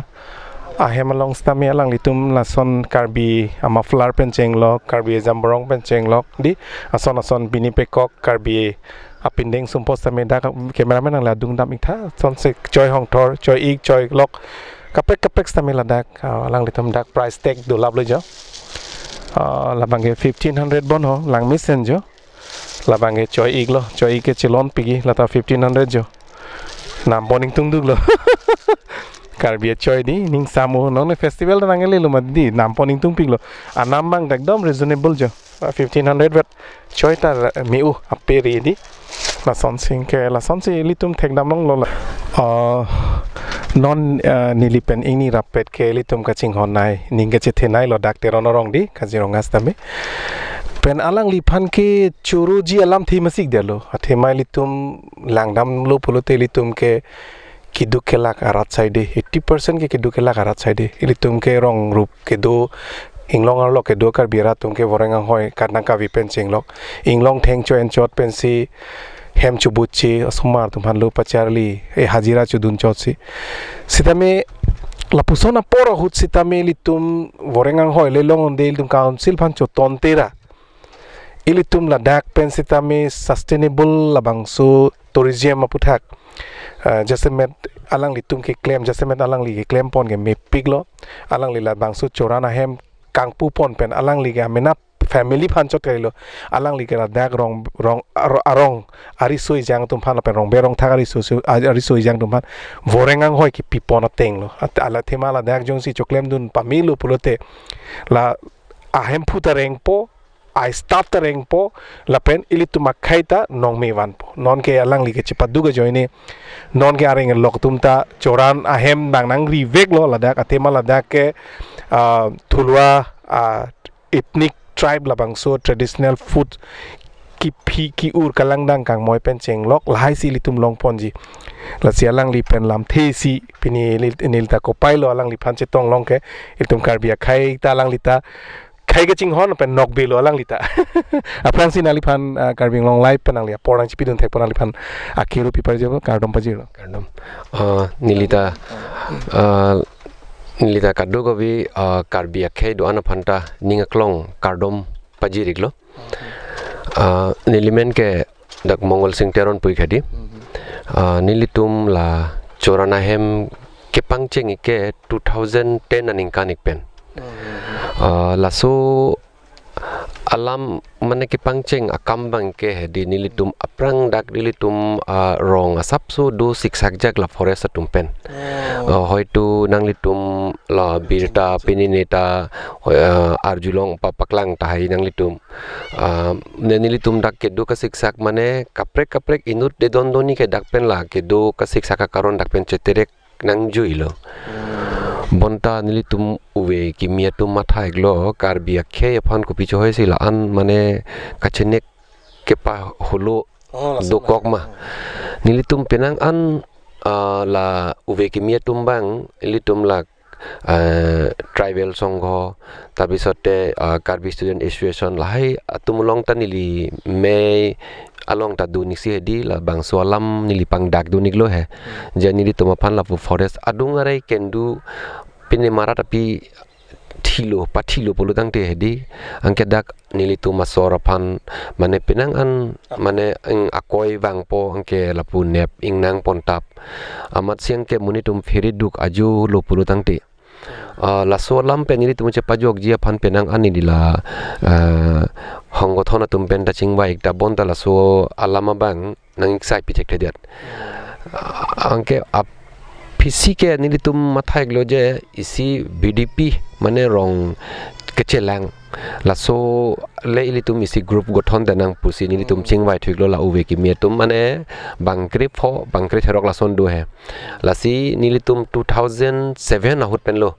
Ahem along sitame alanglitum lason Karbi a-muffler pen chenglok, Karbi jamborong pen chenglok, di ason ason pini pekok Karbi apindeng sumpos sitame dak cameraman nangli adung dam-iktha, sonsi choi hongthor, choi-ik, choi-lok, kaprek kaprek sitame ladak, ah, alanglitum dak price tag dolaplo jo. Ah, labang ke fifteen hundred bon ho, langmesen jo. Labang ke choi-iklo, choi-ik ke chelon pigi, lata fifteen hundred jo. Nampo ningtung duklo. Karbi achoi di, ning samo, non festival ta nangle lo ma di, nampo ningtung piklo. Anam abang ta ekdom reasonable jo. Ah, fifteen hundred vet choi ta ra- me-u aperi di. Lasonsi ke, lasonsi ilitum thekdam longlo la. Ah, non, ah, neli pen ingni rappet ke ilitum kachinghon nei, ning kachethe neilo dak Teron arong di, Kaziranga sitame. Pen alangliphan ke choroji alamthe masik detlo. Athema ilitum langdamlo pulote ilitum ke keduk kelak arat saide, eighty percent ke keduk kelak arat saide. Ilitum ke rong rup kedo, inglong arlo kedo Karbi arat atum ke voreng anghoi, karnang kavi pen chenglok. Inglong thengcho enchot pensi hem chobutche, osomar atum aphan lo pacharli, e hajira chodun chotsi. Sitame lapuson apor ahut sitame ilitum voreng anghoi le longonde ilitum council aphan chotontera. Ilitum ladak pen sitame sustainable labangso tourism aputhak. Ah, jasemet alanglitum keklem, jasemet alangli keklem pon ke mepiklo. Alangli labangso Choran Ahem kangpu pon pen alangli ke amenap family aphan chot kalilo. Alangli ke ladak rong, rong, aro-, arong ariso ejang atum aphan lapen Rongbe Rongthak ariso, so, a-, ariso ejang atum aphan voreng anghoi kepipon ateng lo. At-, ala athema ladak jongsi choklemdun pamelo pulote la ahemphu ta rengpo, a-staff ta rengpo, lapen ilitum akhei ta nongme vanpo. Non ke alangli ke chepaduk ajoine, non ke areng lok atum ta choran ahem bang nangriveklo ladak, athema ladak ke, ah, thulua, ah, ethnic tribe labangso traditional food kephi ke-ur kalangdang kangmoi pen chenglok lahai si ilitum longponji. Lasi alangli pen lamthe si pini neli-, nelita kopai lo alangliphan chetong long ke, ilitum Karbi akhei ta alangli ta khei kachinghon pen nokbe lo alangli ta. Aphrangsi nangliphan, ah, Karbi Anglong Live pen nangli apor nangchipidun thekpo nangliphan akiru pipar jabo kardom pajirlo. Kardom. Ah, nelita, ah, nelita kadokave, ah, Karbi akhei do-an aphan ta ning aklong kardom pajir-iklo. Ah, neli men ke dak Mongol Sing Teron pu-ik hedi. Ah, nelitum la choran ahem kepangcheng ke two thousand ten aningkan ik pen. Ah, laso alam mane kepangcheng akam abang ke hedi nelitum aphrang dak nelitum, ah, rong asapso do siksak jak la forest atum pen. Ah, hoitu nanglitum la birta pini neta, hoi, ah, arjulong pa paklang tahai nanglitum. Ah, ne nelitum dak kedo kasiksak mane kaprek kaprek inut dedon doni ke dak pen la kedo kasiksak akaron dak pen cheterek nangjuilo. Bonta nelitum uve kimi atum matha-iklo, Karbi akhei aphan kopi chohoi si la-an mane kachenek kepaholo. Oh, lason dokok ma. Nelitum penang an, ah, la uve kimi atum abang, ilitum la, ah, tribal songho, tarpisote, ah, Karbi Student Association lahai atum along ta neli mei along ta dun-ik si hedi labangso alam neli pangdakdun-iklo he. Hmm. Je nelitum aphan lapu forest adung arai kendu pine marat api thilo, pathilo pulo tangte hedi, anke dak nelitum asor aphan mane penang an mane ing akoi vangpo anke lapu nep ing nangpontap. Amat si anke monit atum phere duk ajo lo pulo tangte. Ah, laso alam pen nelitum chepajokji aphan penang an neli la, ah, honggothon atum pen ta chingvai-ik ta bonta laso alam abang nang-iksai pi thekthedet. Ah, anke aphisi ke nelitum matha-iklo je isi B D P mane rong kechelang. Laso le ilitum isi group gothon ta nang pusi nelitum Hmm. chingvai thu-iklo la uve kimi atum mane bang krepho, bang kretherok lason do he. Lasi nelitum two thousand seven ahut pen lo.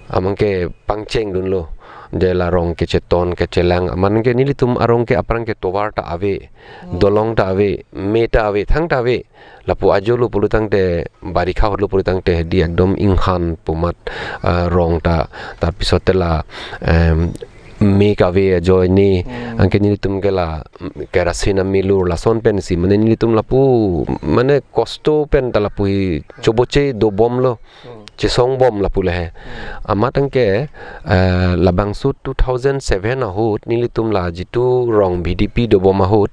Amat ke pangchengdunlo. Je la rong kecheton, kechelang. Amat ke nelitum arong ke aphrang ke tovar ta ave, Hmm. dolong ta ave, me ta ave, thang ta ave. Lapu ajo lo pulo tangte, barikha ahut lo pulo tangte, hedi ekdom inghan pu amat, ah, rong ta, tarpisote la, em, me kave ajoine, Hmm. anke nelitum ke la, mm, kerasin amilur lason pensi, mane nelitum lapu, mane kosto pen ta lapu hi choboche dobomlo, Hmm. chesongbom lapu le he. Hmm. Amat anke, eh, labangso two thousand seven ahut, nelitum la jitu rong B D P dobom ahut,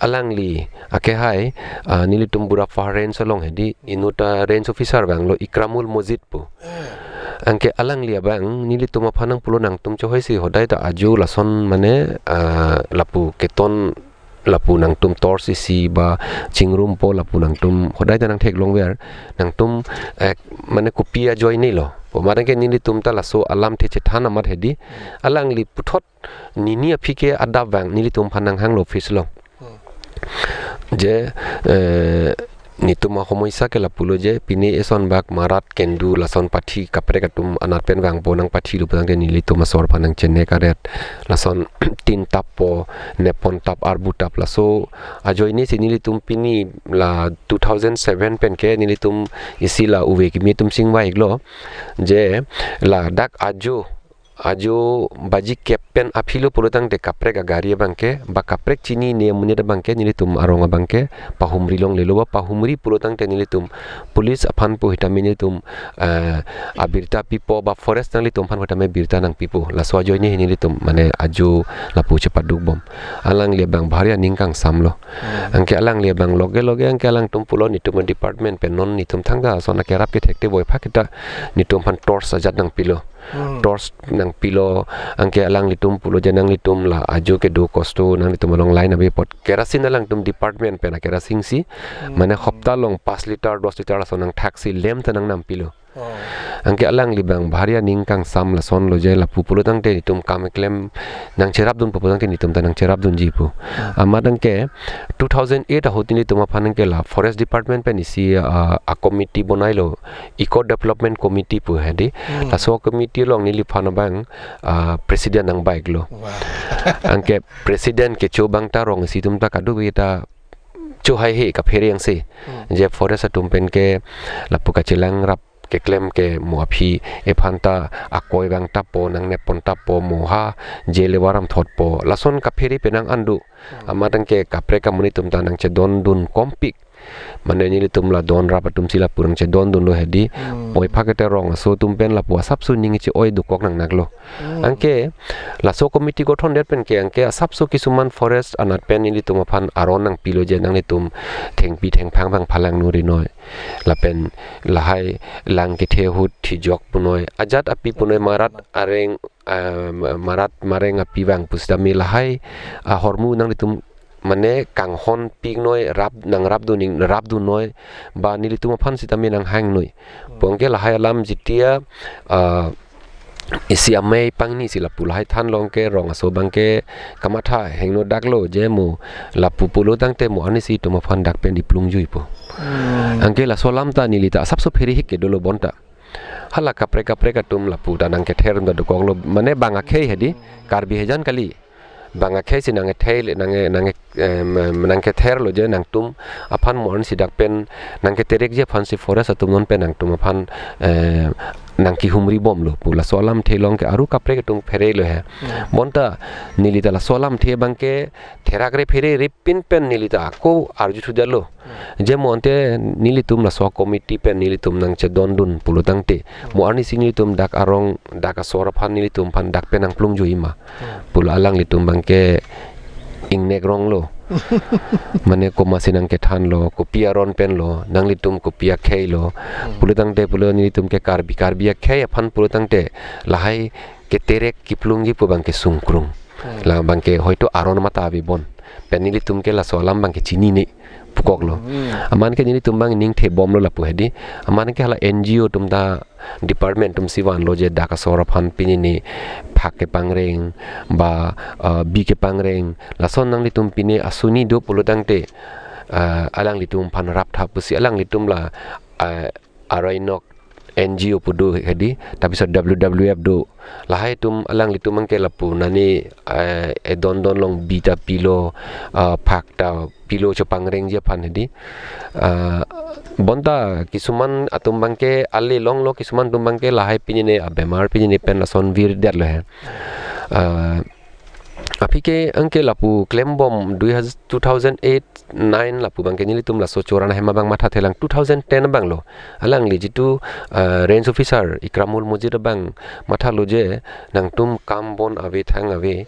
alangli, ake hai, ah, nelitum Burapha range along hedi, inut a range officer vanglo Ikramul Mojit pu. Eh. Anke alangli abang, nelitum aphan nangpulo nangtum chohoi si hodai ta ajo lason mane, ah, lapu keton lapu nangtum torch isi ba chingrumpo lapu nangtum hodai ta nangtheklongver nangtum, eh, mane kopi ajoine lo. Pu amat anke nelitum ta laso alamthe chethan amat hedi alangli puthot nini aphi ke adap vang nelitum aphan nanghanglo office along. Hmm. Je, eh, netum ahomoisa ke lapulo je, pine eson bak marat kendu lason pathi kaprek atum anat pen vangpo nangpathilo pulangte nelitum asor aphan nangchenek aret. Lason tin tappo, nepon tap, arbu tap laso ajoine si nelitum pini la two thousand seven pen ke nelitum isi la uve kimi atum chingvai-iklo. Je ladak ajo ajo baji kep pen aphi lo pulo tangte kaprek agari abang ke, ba kaprek chinine amonit abang ke, nelitum arong abang ke pahumri longlelo, ba pahumri pulo tangte nelitum police aphan pu hitame nelitum, eh, abirta pipo, ba forest nanglitum aphan pu hitame birta nangpipo. Laso ajoine hi nelitum mane ajo lapu chepadukbom. Alangli abang bahari aning kangsamlo. Hmm. Anke alangli abang loge loge anke alangtum pulo netum department pen non netum thangta ason akerap kethek te boi phak kita netum aphan torch ajat nangpilo. Hmm. Torch nangpilo, anke alanglitum pulo je nanglitum la ajo kedo kosto nanglitum along line ave apot kerosene alangtum department pen a kerosene si, Hmm. mane hopta along pas liter, dos liter lason nangthaksi lem ta nangnampilo. Oh. Anke alangli abang bhari aning kangsam lasonlo je lapu pulo tangte netum kam keklem nangcherapdunpo pulo tangte netum ta nangcherapdunji pu. Hmm. Amat anke two thousand eight ahut netum aphan anke la Forest Department pen isi, ah, a committee bonailo, Eco Development Committee pu hedi. Hmm. Laso committee along neliphan abang, ah, president nangbaiklo. Wah. Anke president kecho abang ta rong isi atum ta kadokave ta chohaihe kaphere angse. Hmm. Je forest atum pen ke lapu kachelangrap keklem ke mo aphi ephanta akoi abang tapo, nangnep pon tapo, mo ha je levaram thotpo. Lason kaphere penang an do. Hmm. Amat anke kaprek amonit atum ta nangchedondun kompik. Mane nelitum la donrap atum si lapu nangchedondunlo hedi. Hmm. Oi phakete rong aso atum pen lapu asapso ning che-oi dokok nangnaklo. Hmm. Anke laso committee gothon det pen ke anke asapso kisuman forest anat pen nelitum aphan aron nangpilo je nanglitum thengpi thengphang abang phalang nuri noi. Lapen lahai lang kethe ahut thijok punoi. Ajat api punoi marat areng, ah, marat mareng api abang pusitame lahai, ah, ahormu nanglitum mane kanghon piknoi rap nangrapdun ning rapdunnoi ba nelitum aphan sitame nanghangnoi. Hmm. Pu anke lahai alam jitia, ah, isi amei pangni si lapu lahai thanlo anke rong aso abang ke kamatha hingno daklo je mo lapu pulo tangte mo arnisi atum aphan dak pen diplung juipo. Hmm. Anke laso alam ta neli ta asapso pherehik ke dolo bonta. Hala kaprek kaprek atum lapu ta nangkether atum ta dokoklo, mane bang akhei hedi, Karbi hejan kali. Bang akhei si nangkethei le, nang, nang, em, em, nangketherlo je nangtum aphan mo arnisi dak pen nangketerekji aphan si forest atum non pen nangtum aphan, em, nangkehumri bomlo pu laso alamthe along ke aru kaprek atum pherelo he. Hmm. Bonta neli ta laso alamthe abang ke therakre pherere pin pen neli ta ako arju thudetlo. Hmm. Je mo ante nelitum laso committee pen nelitum nangchedondun pulo tangte. Hmm. Mo arnisi nelitum dak arong dak asor aphan nelitum aphan dak pen nangplung juima. Hmm. Pulo alanglitum abang ke ingnek ronglo. Mane komatsi nangkethanlo, kopi aron penlo, nanglitum kopi akheilo. Hmm. Pulo tangte pulo nelitum ke Karbi, Karbi akhei aphan pulo tangte lahai keterek keplungji pu abang ke sungkrung. Hmm. La abang ke hoito aron mata ave bon. Pen nelitum ke laso alam abang ke chinine pukoklo. Hmm. Amat ke nelitum abang ningthe bomlo lapu hedi. Amat ke hala N G O atum ta department atum si vanlo je dak asor aphan pini ne phak kepangreng ba, uh, bi kepangreng. Lason nanglitum pini asuni do pulo tangte, uh, alanglitum aphan raptha pusi alanglitum la, uh, Arainok N G O pu do hedi, tapi so W W F do. Lahai atum alanglitum abang ke lapu nani, eh, edondon along bi ta pilo, ah, phak ta pilo chopangrengji aphan hedi. Ah, bonta kisuman atum abang ke ale longlo, kisuman atum abang ke lahai pini ne abemar pini ne pen lason virdetlo he. Ah, aphi ke anke lapu klembom dui haz-, two thousand eight nine lapu abang ke nelitum laso Choran Ahem abang mathathelang two thousand ten abanglo. Alangli jitu, ah, range officer Ikramul Mujir abang mathalo je nangtum kam bon ave thang ave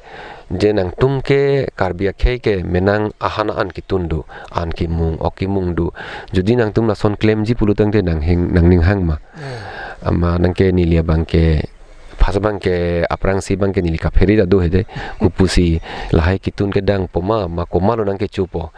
je nangtum ke Karbi akhei ke menang ahan an ketun do, an kemung, ok kemung do. Jodi nangtum lason klemji pulo tangte nanghing, nangning hang ma. Hmm. Amat anke neli abang ke pas abang ke aphrangsi abang ke neli kaphere ta do hedi. Kopusi lahai ketun kedang poma ma komatlo nangkechopo.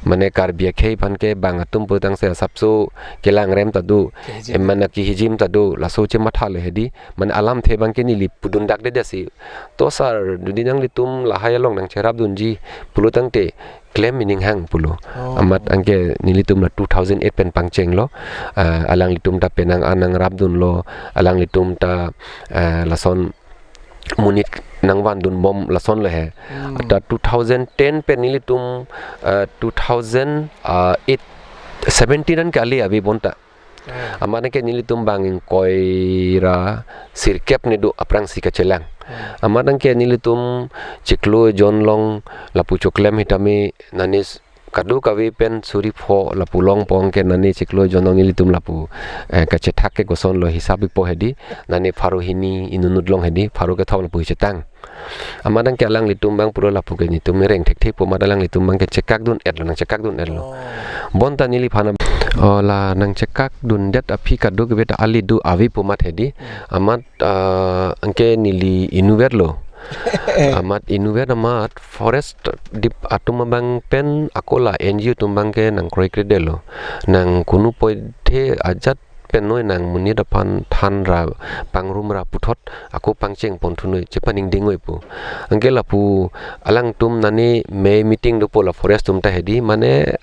Mane Karbi akhei aphan ke bang atum putangsi asapso kelangrem ta do. Kehijim. Em, mane kehijim ta do. Laso chemathalo hedi. Mane alamthe abang ke neli pudun dakdedetsi. To sir, jodi nanglitum lahai along nangcherapdunji pulo tangte klem ining hang pulo. Oh. Amat anke nelitum la two thousand eight pen pangchenglo. Ah, alanglitum ta penang an nangrapdunlo, alanglitum ta, ah, lason monit nangvandun bom lasonlo he. Hmm. Ta two thousand ten pen nelitum, ah, two thousand eight, seventeen an ke ale ave bonta. Hmm. Amat anke nelitum bang ingkoi ra sirkep ne do aphrangsi kachelang. Hmm. Amat anke nelitum chiklo jon along lapu choklem hitame nani s-, kadokave pen suri pho lapu longpo anke nani chiklo jon along nelitum lapu, eh, kachethak ke kosonlo hisap ikpo hedi, nani pharo hini inut inut along hedi, pharo kethom lapu chetang. Amat anke alanglitum abang pulo lapu ke netum mereng thekthepo amat alanglitum abang ke chekakdun-etlo, nangchekakdun-etlo. Oh. Bonta neliphan ab-, Oh, la nangchekak dundet aphi kadokave ta ali do ave pu amat hedi. Hmm. Amat, ah, anke neli inutvet lo. Amat inutvet amat forest dip atum abang pen ako la N G O atum abang ke nangkroikre detlo. Nang kunu poithe ajat pen noi nangmonit aphan than ra pangrum ra puthot ako pangcheng pon thunoi chepaningding oi pu. Anke lapu alangtum nani me meeting dopo la forest atum ta hedi, mane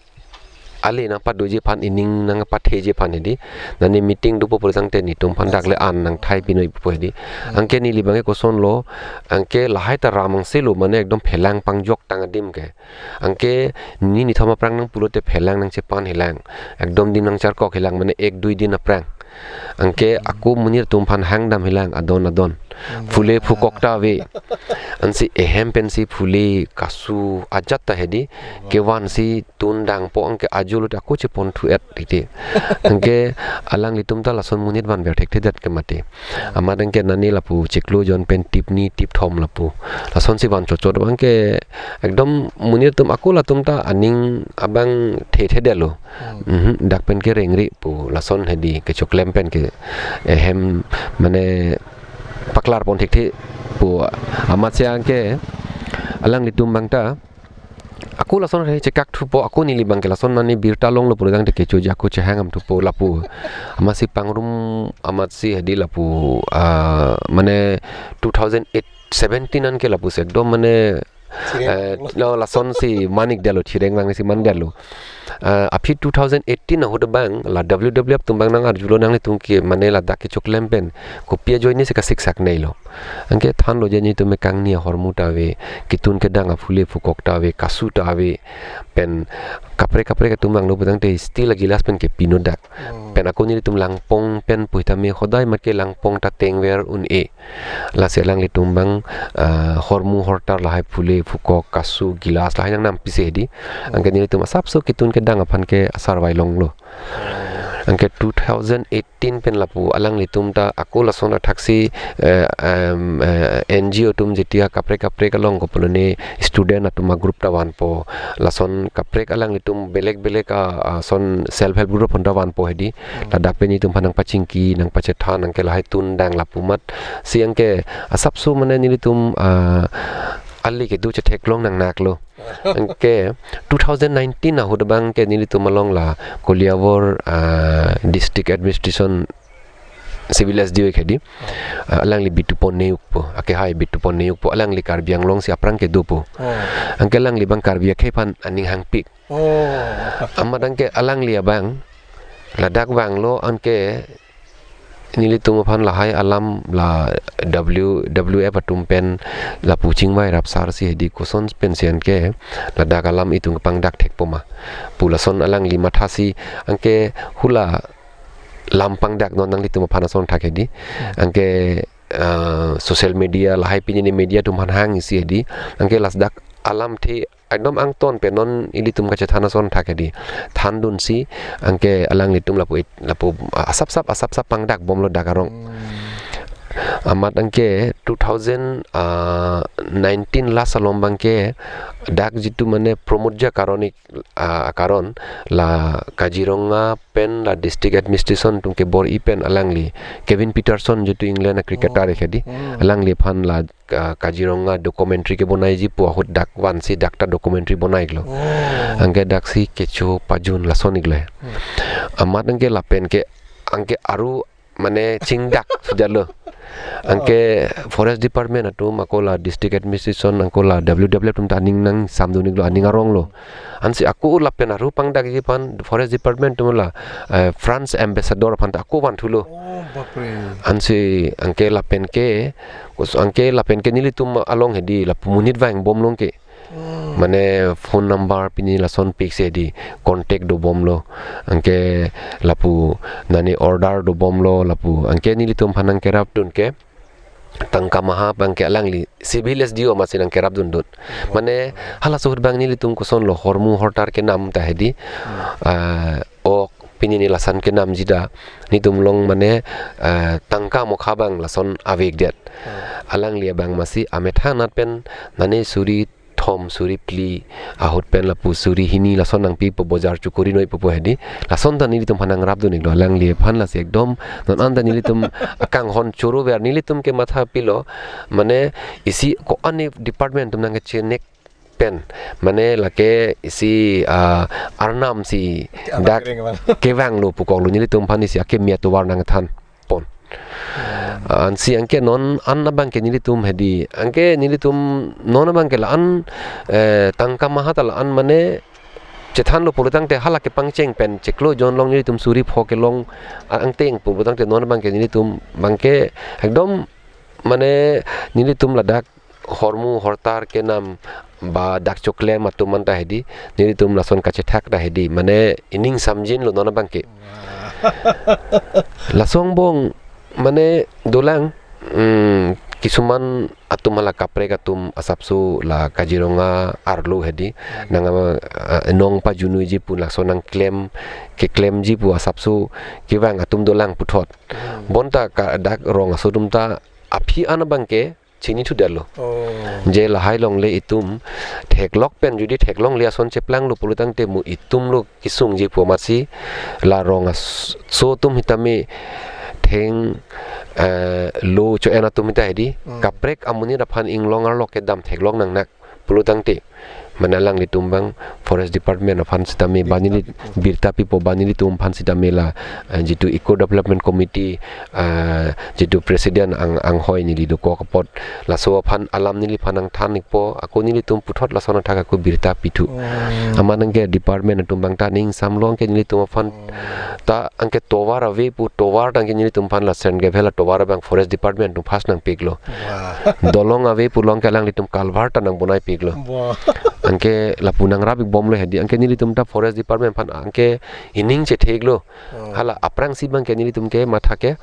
ali nangpadoji aphan, ining nangpatheji aphan hedi. Nani meeting dopo pura tangte netum aphan dak le an nangthai pinoi pu hedi. Hmm. Anke neli abang ke kosonlo, anke lahai ta ram angse lo, mane ekdom phelang pangjok tang adim ke. Anke ni nithom aphrang nangpulote phelang nangchepan helang. Ekdom din nangcharkok helang, mane ek dui din aphrang. Anke ako monit atum aphan hangdam helang adon adon. Hmm. Phule phukok ta ave. Ansi ehem pensi phule kasu ajat ta hedi. Wow. Kevansi tun dangpo, anke ajo lote ako chepon thu et titi. Anke alanglitum ta lason monit vanver thekthedet ke mati. Amat anke nani lapu chiklo jon pen tipni tipthom lapu. Lasonsi van chotchot abang ke ekdom monit atum ako latum ta aning abang thethedetlo. Hmm. Mhm, dak pen ke rengri pu lason hedi kechoklem pen ke ehem mane paklar pon thekthe pu amat si anke alanglitum abang ta ako lason he chekak thupo, ako neli abang ke lason nani birta longlo pura tangte kechoji ako chehangdam thupo lapu. Amatsi pangrum amatsi hedi lapu, ah, mane two thousand eight seventeen anke lapusi ekdom mane, chireng eh, lo lasonsi manik detlo, chireng vangsi man detlo. Ah, aphi two thousand eighteen ahut abang la W W F atum abang nangarjulo nanglitum ke mane ladak kechoklem pen kopi ajoinesi kasiksak neilo. Anke thanlo je netum me kangni ahormu ta ave, ketun kedang aphule phukok ta ave, kasu ta ave, pen kaprek kaprek atum vanglo pu tangte steel agilas pen kepino dak. Hmm. Pen ako nelitum langpong pen pu hitame hodai mat ke langpong ta tengver un-e. Lasi alanglitum abang, ah, hormu hortar lahai phule phukok kasu gilas lahai nangnampisi hedi. Hmm. Anke nelitum asapso ketun kedang aphan ke asarvai longlo. Anke two thousand eighteen pen lapu alanglitum ta ako lason athaksi, eh, em, eh, N G O atum jetia kaprek kaprek along kopulone student atum agroup ta vanpo. Lason kaprek alanglitum belek belek a, ason self help group aphanta vanpo hedi. Hmm. Ladak pen netum aphan nangpachingki, nangpachethan, anke lahai tun dang lapu amatsi anke asapso mane nelitum, ah, ali kedo chetheklong nangnaklo. Anke two thousand nineteen ahut abang ke nelitum along la Koliavor, ah, District Administration Civil S D O hedi. Ah, alangli Bitupo Neokpo, akehai Bitupo Neokpo, alangli Karbi Anglong si aphrang kedopo. Oh. Anke alangli abang Karbi akhei aphan aning hangpik. Oh. Amat anke alangli abang ladak vanglo, anke nelitum aphan lahai alam la W W F atum pen lapu chingvai rapsarsi hedi koson pensi anke ladak alam itum pangdak thekpo ma pu lason alangli mathasi anke hula lam pangdak non nanglitum aphan ason thak hedi. Hmm. Anke, eh, social media lahai pini ni media atum aphan hangsi hedi. Anke ladak alamthe ekdom angton pen non ilitum kachethan ason thak hedi. Thandunsi anke alanglitum lapu it-, lapu asapsap asapsap pangdak bomlo dak arong. Hmm. Amat anke two thousand nineteen last along abang ke dak jitu mane Pramodji Karon ik, ah, Karon la Kaziranga pen la District Administration atum kebor-i pen alangli Kevin Pietersen jitu England a cricketer, oh, hedi. Hmm. Alangli aphan la Ka-, Kaziranga documentary kebonaiji pu ahut dak vansi dak ta documentary bonaiklo. Oh. Anke daksi kecho pajun lason iklo. Hmm. Amat anke lapen ke anke aru mane chingdak sujalo. Oh. Anke Forest Department atum ako la District Administration ako la W W F atum ta aning nangsamdun iklo, aning aronglo. Ansi ako lapen aru pangdakji aphan Forest Department atum la, eh, France Ambassador aphan ta ako vanthulo. Oh, bapre. Ansi anke lapen ke, kus-, anke lapen ke nelitum along hedi lapu monit vangbomlo ke. Hmm. Mane phone number pini lason piksi hedi contact dobomlo. Anke lapu nani order dobomlo lapu. Anke nelitum aphan nangkerapdun ke tangka maha abang ke alangli Civil S D O amatsi nangkerapdundun. Mane halaso ahut abang nelitum kosonlo hormu hortar kenam ta hedi. Hmm. Ah, ok pini ni lason kenamji ta netum along mane, ah, tangka mokha abang lason avekdet. Hmm. Alangli abang amatsi ametha anat pen nani suri hom suri phli ahut pen lapu suri hini lason nangpipo, bojar chokori noi pupo hedi. Lason ta nelitum aphan nangrapdun iklo, alangliphan lasi ekdom non anta nelitum akanghon choro ver, nelitum ke matha pilo, mane isi ko-an department atum nangkechenek pen, mane lake isi, ah, arnam si dak kevanglo pukoklo, nelitum aphan isi akeme atovar nangthan pon. Ansi anke non an abangke nelitum hedi, anke nelitum non abangke la-an, eh, tangka maha ta la-an mane chethanlo pulotangte hala kepangcheng pen chiklo jon along nelitum suri pho kelong a-, angteng pulotangte non abangke nelitum abangke ekdom mane nelitum ladak hormu hortar kenam ba dak choklem atum anta hedi, nelitum lason kachethak ta hedi, mane ining samjinlo non abangke. Laso angbong mane dolang, mm, kisuman atum hala kaprek atum asapso la Kaziranga arlo hedi, nang ama, ah, nong pajunuiji pu laso nangklem, keklemji pu asapso kevang atum dolang puthot. Bonta ka dak rong aso atum ta aphi an abangke chinithudetlo. Oh. Je lahai longle itum theklok pen jodi theklongle ason cheplanglo pulotangte mo itumlo kesungji pu amatsi la rong aso atum sitame theng, eh, lo cho-en atum sita hedi. Hmm. Kaprek amonit aphan inglong arlo kedam theklong nangnak pulotangte, mane alanglitum abang Forest Department aphan sitame ba neli birta pipo, ba nelitum aphan sitame la, eh, jitu Eco Development Committee, eh, jitu President ang, anghoi neli dokok apot laso aphan alam neliphan nangthan ikpo, ako nelitum puthot lason athak ako birta pithu. Hmm. Amat anke department atum abang ta ning samlo, anke nelitum aphan ta anke tovar ave pu, tovar ta anke nelitum aphan la Srengabhela tovar abang Forest Department atum first nangpiklo. Wah. Dolong ave pulo, anke alanglitum culvert ta nangbonai piklo. Wah. Anke lapu nangrap ikbomlo hedi, anke nelitum ta Forest Department aphan anke ining chetheklo. Oh. Hala aphrangsi abangke nelitum ke matha ke,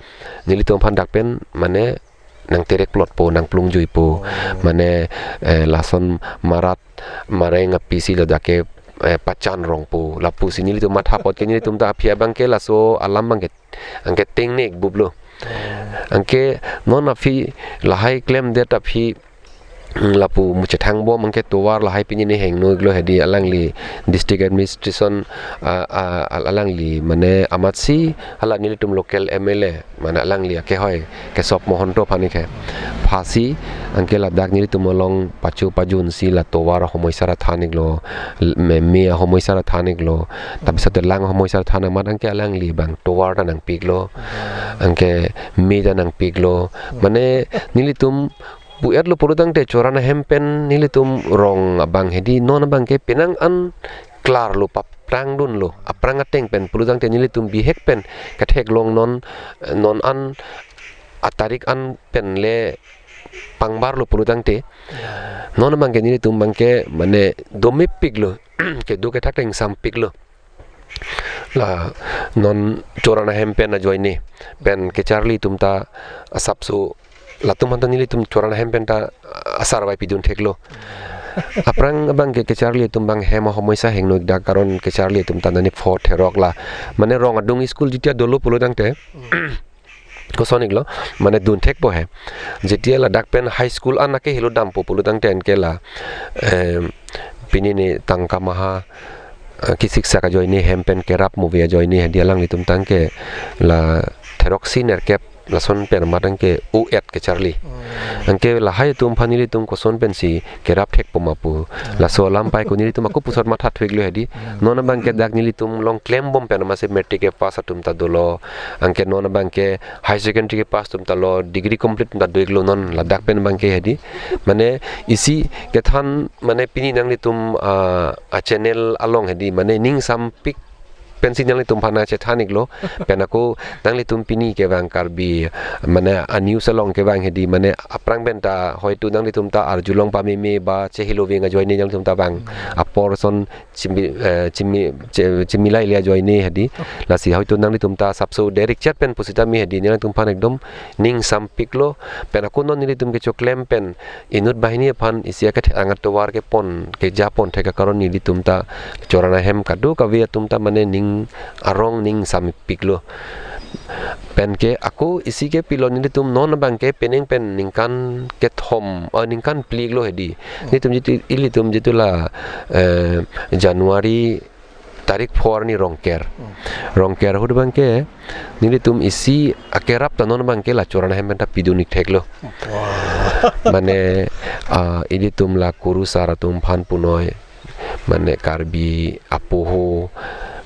nelitum aphan dak pen mane nangterek plotpo, nangplungjuipo. Oh. Mane, eh, lason marat mareng apisi ladak ke, eh, pachan rongpo. Lapusi nelitum matha apot ke nelitum ta aphi abangke laso alam abangke anke tengne ikbuplo. Oh. Anke non aphi lahai klemdet aphi, mm, lapu muchethang bom anke tovar lahai pini ne hengno iklo hedi, alangli district administration, ah, ah, al-, alangli mane amatsi hala nelitum local M L A mane alangli akehoi Kesop Mahanta aphan ke phasi anke ladak nelitum along pacho pajunsi la tovar ahomoisa ra than iklo, l-, me, me ahomoisa ra than iklo, ta bisate lang ahomoisa ra than amat anke alangli abang tovar ta nangpiklo, anke me ta nangpiklo. Mane nelitum pu-etlo pulotangte Choran ahem pen nelitum rong abang hedi non abangke penang an klarlo, paprangdunlo, aphrang ateng pen pulotangte nelitum bihek pen ketheklong non, non an atarik an pen le pangbarlo pulotangte. Ya. Non abangke nelitum abangke mane domepiklo, kedo kethak ta ingsampiklo. La non Choran ahem pen ajoine pen kacharli atum ta asapso latum aphan ta nelitum Choran ahem pen ta asarvai pidun theklo. Aphrang abangke kacharli atum abang hem ahomoisa hengno ikdak, karon kacharli atum ta nani pho therok la. Mane rong adung school jitia dolo pulotangte koson iklo, mane dun thekpo he. Jitia ladak pen high school an ake helo dampo pulotangte anke la, em, pini ne tangka maha, eh, kisik sak ajoine hem pen kerap move ajoine hedi, alanglitum ta anke la theroksi nerkep lason pen amat anke u-et kacharli. Hmm. Anke lahai atum aphan nelitum koson pensi kerap thekpo ma pu. Hmm. Laso alam pai ko nelitum ako pusot matha thuiklo hedi. Hmm. Non abangke dak nelitum along klembom pen amatsi matric kepass atum ta dolo. Anke non abangke high secondary kepass atum ta lo, degree complete atum ta do iklo non ladak pen abangke hedi. Mane isi kethan mane pini nanglitum, ah, a-channel along hedi mane ning sampik pensi nanglitum aphan nangchethan iklo. Pen ako nanglitum pini kevang Karbi mane a-news along kevang hedi mane aphrang pen ta hoitu nanglitum ta arjulong pameme ba chehelo veng ajoine nanglitum ta vang. Hmm. Apor ason chimi, eh, chimi, che-, chimilai le ajoine hedi. Lasi hoitu nanglitum ta asapso direct chat pen pusitame hedi nanglitum aphan ekdom ning sampiklo. Pen ako non nelitum kechoklem pen inut banghini aphan isi akethe angat tovar kepon, kejapon thek akaron nelitum ta Choran ahem kadokave atum ta mane ning arong ning sampiklo. Pen ke ako isi ke pilo, nelitum non abang ke penang pen ningkan kethom, eh, ningkan phli-iklo hedi. Hmm. Nelitum jitu, ilitum jitu la, eh, January tarik four ni Rongker. Hmm. Rongker ahut abang ke nelitum isi akerap ta non abang ke la Chorana hem pen ta pidun-ik theklo. Wah. Mane, ah, ilitum la kurusar atum aphan punoi, mane Karbi apoho,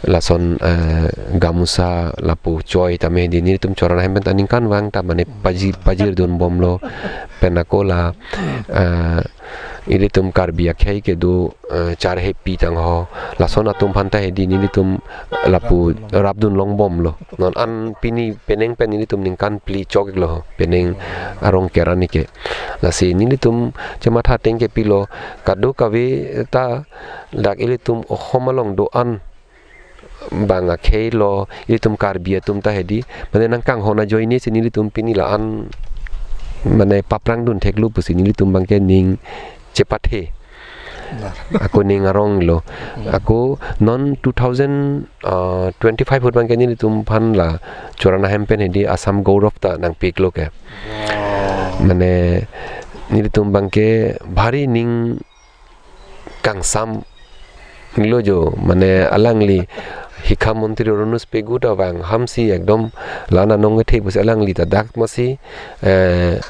lason, eh, gamusa lapu choi tame hedi nelitum Chorana hem pen ta ningkan vang ta mane pajir, pajirdunbomlo. Pen ako la, eh, ilitum Karbi akhei kedo, eh, charhepi tangho, lason atum aphan ta hedi nelitum lapu rapdun longbomlo. Non an pini penang pen nelitum ningkan phli chok-iklo penang a Rongker arni ke. Lasi nelitum chematha ateng ke pilo, kadokave ta dak ilitum ohom along do-an bang akhei lo, ilitum Karbi atum ta hedi, mane nangkanghon ajoine si nelitum pini la-an mane paprangdun theklo pusi nelitum abang ke ning chepathe. Nah. Ako ning aronglo. Hmm. Ako non two thousand, uh, twenty-five ahut abang ke nelitum aphan la Chorana hem pen hedi Assam Gaurav ta nangpi-iklo ke. Wow. Mane nelitum abang ke bhari ning kangsam lo jo, mane alangli Hikha Montri Ronojoy Pegu ta vang hamsi ekdom la-an anong kethe pusi alangli ta dak masi, eh,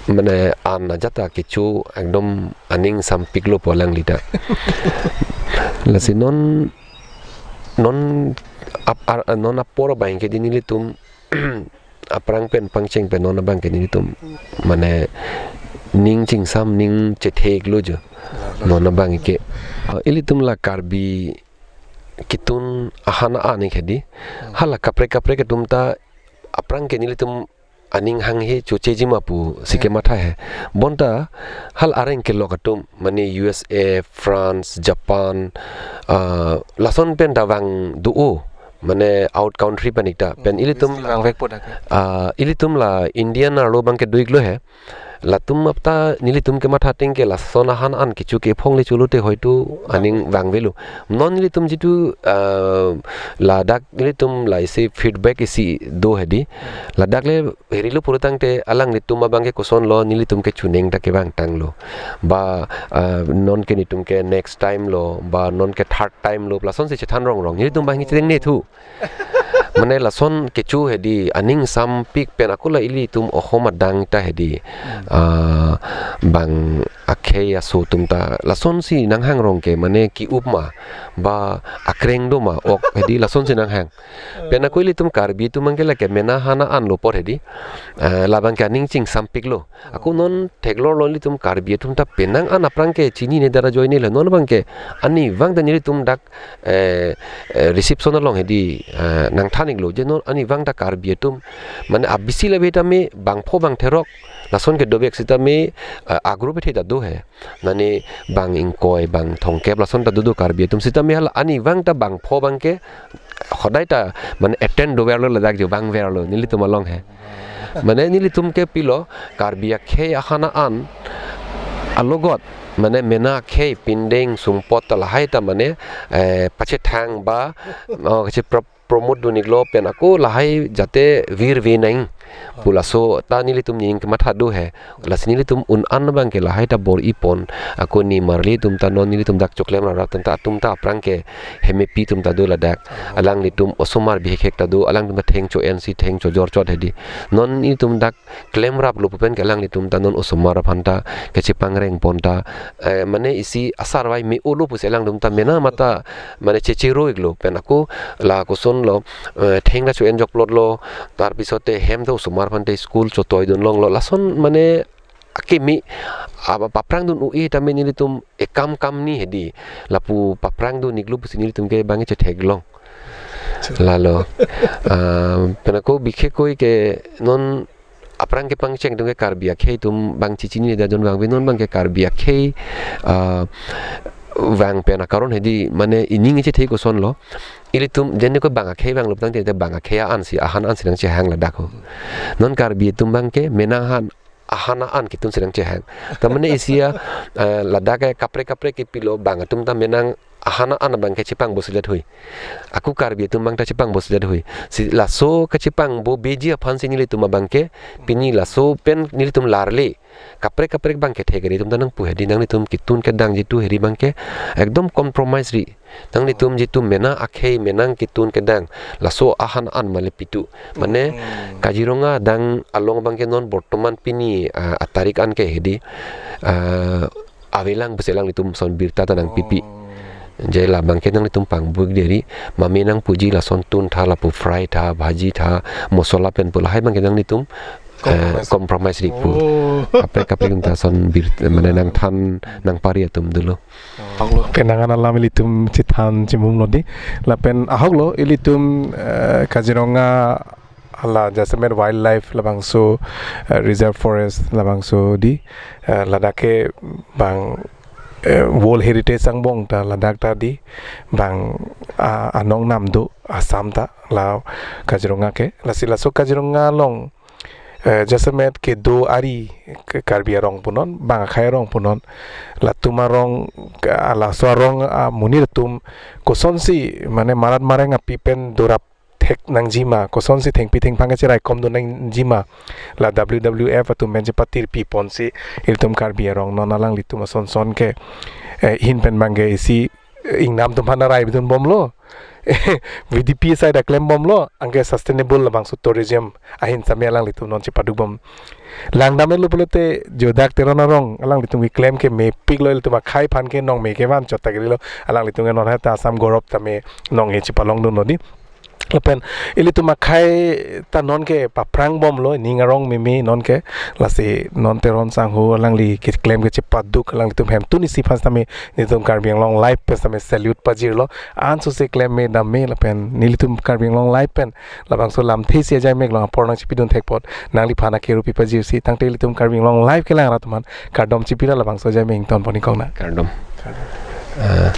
mane an ajat ta kecho ekdom aning sampiklo pu alangli ta. Lasi non, non ap-, ar-, non apor abang ke di nelitum aphrang pen pangcheng pen non abang ke nelitum mane ning chingsam ning chethek lo jo. Non abang ke, ah, ilitum la Karbi kitun ahan an ik hedi. Hmm. Hala kaprek kaprek atum ta aphrang ke nelitum aning hanghe choche jima pusi, hmm, kematha he. Bonta hal areng kelok atum, mane U S A, France, Japan, ah, lason pen ta vang do-o, mane out country pen ik ta. Pen, hmm, ilitum still vangvekpo dak ke. Ah, ilitum la Indian arlo abang ke do-iklo he. Latum apta nelitum kematha ateng ke lason ahan an kecho ke phong le cholo te hoitu aning vangvelo. Non nelitum jitu, ah, ladak nelitum la isi feedback isi do hedi. Hmm. Ladak le herilo purutangte alanglitum abang ke kosonlo, nelitum ke chuneng ta kevang tanglo. Ba, ah, non ke nelitum ke next time lo, ba non ke third time lo, lasonsi chethan rongrong. Nelitum abang ke chethengnethu. Mane lason kecho hedi, aning sampik pen ako la ilitum ohom adang ta hedi. Hmm. Ah, bang akhei aso atum ta lasonsi nanghang rong ke, mane ki-up ma, ba akreng do ma, ok hedi lasonsi nanghang. Pen ako ilitum Karbi atum abang ke lake mena hana an lo apor hedi. Eh, labang ke aning chingsampiklo. Ako non theklonglo, ilitum Karbi atum ta penang an aphrang ke chinine dara joine lo, non abang ke ani vang ta nelitum dak, eh, eh, reception along hedi, eh, nangthan iklo je non ani vang ta Karbi atum mane abisi labe tame bangpho bangtherok lason ke dobek sitame, eh, agro bethe ta do he. Mane bang ingkoi, bang thomkep lason ta dodo Karbi atum sitame hala ani vang ta bangpho abang ke hodai ta mane attend doverlo ladak jo, vangverlo nelitum along he. Mane nelitum ke pilo, Karbi akhei ahan an alogot, mane mena akhei, pindeng, sungpot ta lahai ta mane, eh, pachethang ba, oh, kachi pro-, promote dun iklo pen ako lahai jate virve nang pu laso ta nelitum ning kematha do he. Lasi nelitum un an abang ke lahai ta bor-ipon, ako nimarli atum ta non nelitum dak choklem rap atum ta, atum ta aphrang ke hemepi atum ta do ladak. Alanglitum osomar bihekhek ta do, alangtum ta theng cho-ensi theng chojor chot hedi. Non nelitum dak klemraplo pu pen ke alanglitum ta non osomar aphan ta kachipangrengpon ta, eh, mane isi asarvai me-olo pusi alangtum ta mena mata mane checheroi iklo pen ako la kosonlo, eh, theng ta cho-en jokplotlo, tarpisote hem ta osomar aphan ta school chotoi dun longlo, lason mane akimi aba paprang dun u-e tame nelitum ekam kamni hedi lapu paprang dun iklo pusi nelitum ke bang chetheklong. Lalo. Ah, pen ako bikhekoi ke non aphrang ke pangcheng atum ke Karbi akhei atum bang chichinine dara jon vangve, non abang ke Karbi akhei, ah, vang pen akaron hedi mane ining ichethe kosonlo. Ilitum jeni ko bang akhei vanglo tangte bang akhei ansi, ahan ansi nangchehang ladak ho. Non Karbi atum abang ke mena han ahan an kitunsi nangchehang. Ta mane isi a, eh, ladak ke kaprek kaprek ke pilo, bang atum ta mena ahan an abangke chepangbo silet hui. Ako Karbi atum abang ta chepangbo silet hui. Si laso kachepangbo beji aphan si nelitum abangke pini laso pen nelitum larle. Kaprek kaprek abangke thek ri atum ta nangpu hedi, nanglitum kitun kedang jitu hedi abangke ekdom compromise ri. Nanglitum jitu mena akhei menang kitun kedang, laso ahan an male pitu. Mane Hmm. Kaziranga adang along abangke non bortoman pini, ah, atarik an ke hedi, ah, avelang pusi alanglitum ason birta ta nangpipi. Oh. Je labangke nanglitum pangbo ik deri, mame nangpuji lason tun tha, lapu fry tha, bhaji tha, mosola pen pu lahai abangke nanglitum, eh, Compromise. compromise ri pu. Oh. Kaprek kaprek ta ason bir, mane nangthan nangpari atum dolo. Ahoklo. Penang an alam ilitum chethan chimum lo di. Lapen ahoklo ilitum, eh, Kaziranga hala jasemet wildlife labangso, eh, reserve forest labangso di, eh, ladak ke bang, eh, World Heritage angbong ta ladak ta di bang, ah, anong nam do Assam ta la Kaziranga ke. Lasi laso Kaziranga along, eh, jasemet kedo ari ke Karbi arong punon, bang akhei arong punon, latum arong, ah, laso arong, ah, amonit atum kosonsi mane marat mareng api pen dorap thek nangjima, kosonsi thengpi thengphang kacherai kom do nangjima, la W W F atum pen chepatirpi ponsi ilitum Karbi arong non alanglitum ason son ke, eh, hin pen abangke isi, eh, ingnam atum aphan arai bidun bomlo. V D P side aklem bomlo, anke sustainable labangso tourism ahin sami alanglitum non chepaduk bom. Langdam-et lo pulote Jodak Teron arong alanglitum keklem ke mepik lo, ilitum akhei aphan ke nong me kevan chot ta giri lo, alanglitum ke non hai ta Assam Gorov tame nong he chepalong dun lo di. Lapen ilitum akhei ta non ke paphrang bomlo, ning arong meme non ke, lasi non Teron sangho alangli keklem ke chepaduk, alanglitum hemtun isi aphan sitame nelitum Karbi Anglong Live pen sitame salute pajirlo, ansose klem me dam me, lapen nelitum Karbi Anglong Live pen labangso lamthe isi ajai mek long apor nangchepidun thek apot nangliphan akerupi pajirsi tangte ilitum Karbi Anglong Live kelang rat aphan kardom chepira labangso ajai mek ington pon ik kok na. Kardom. Ah,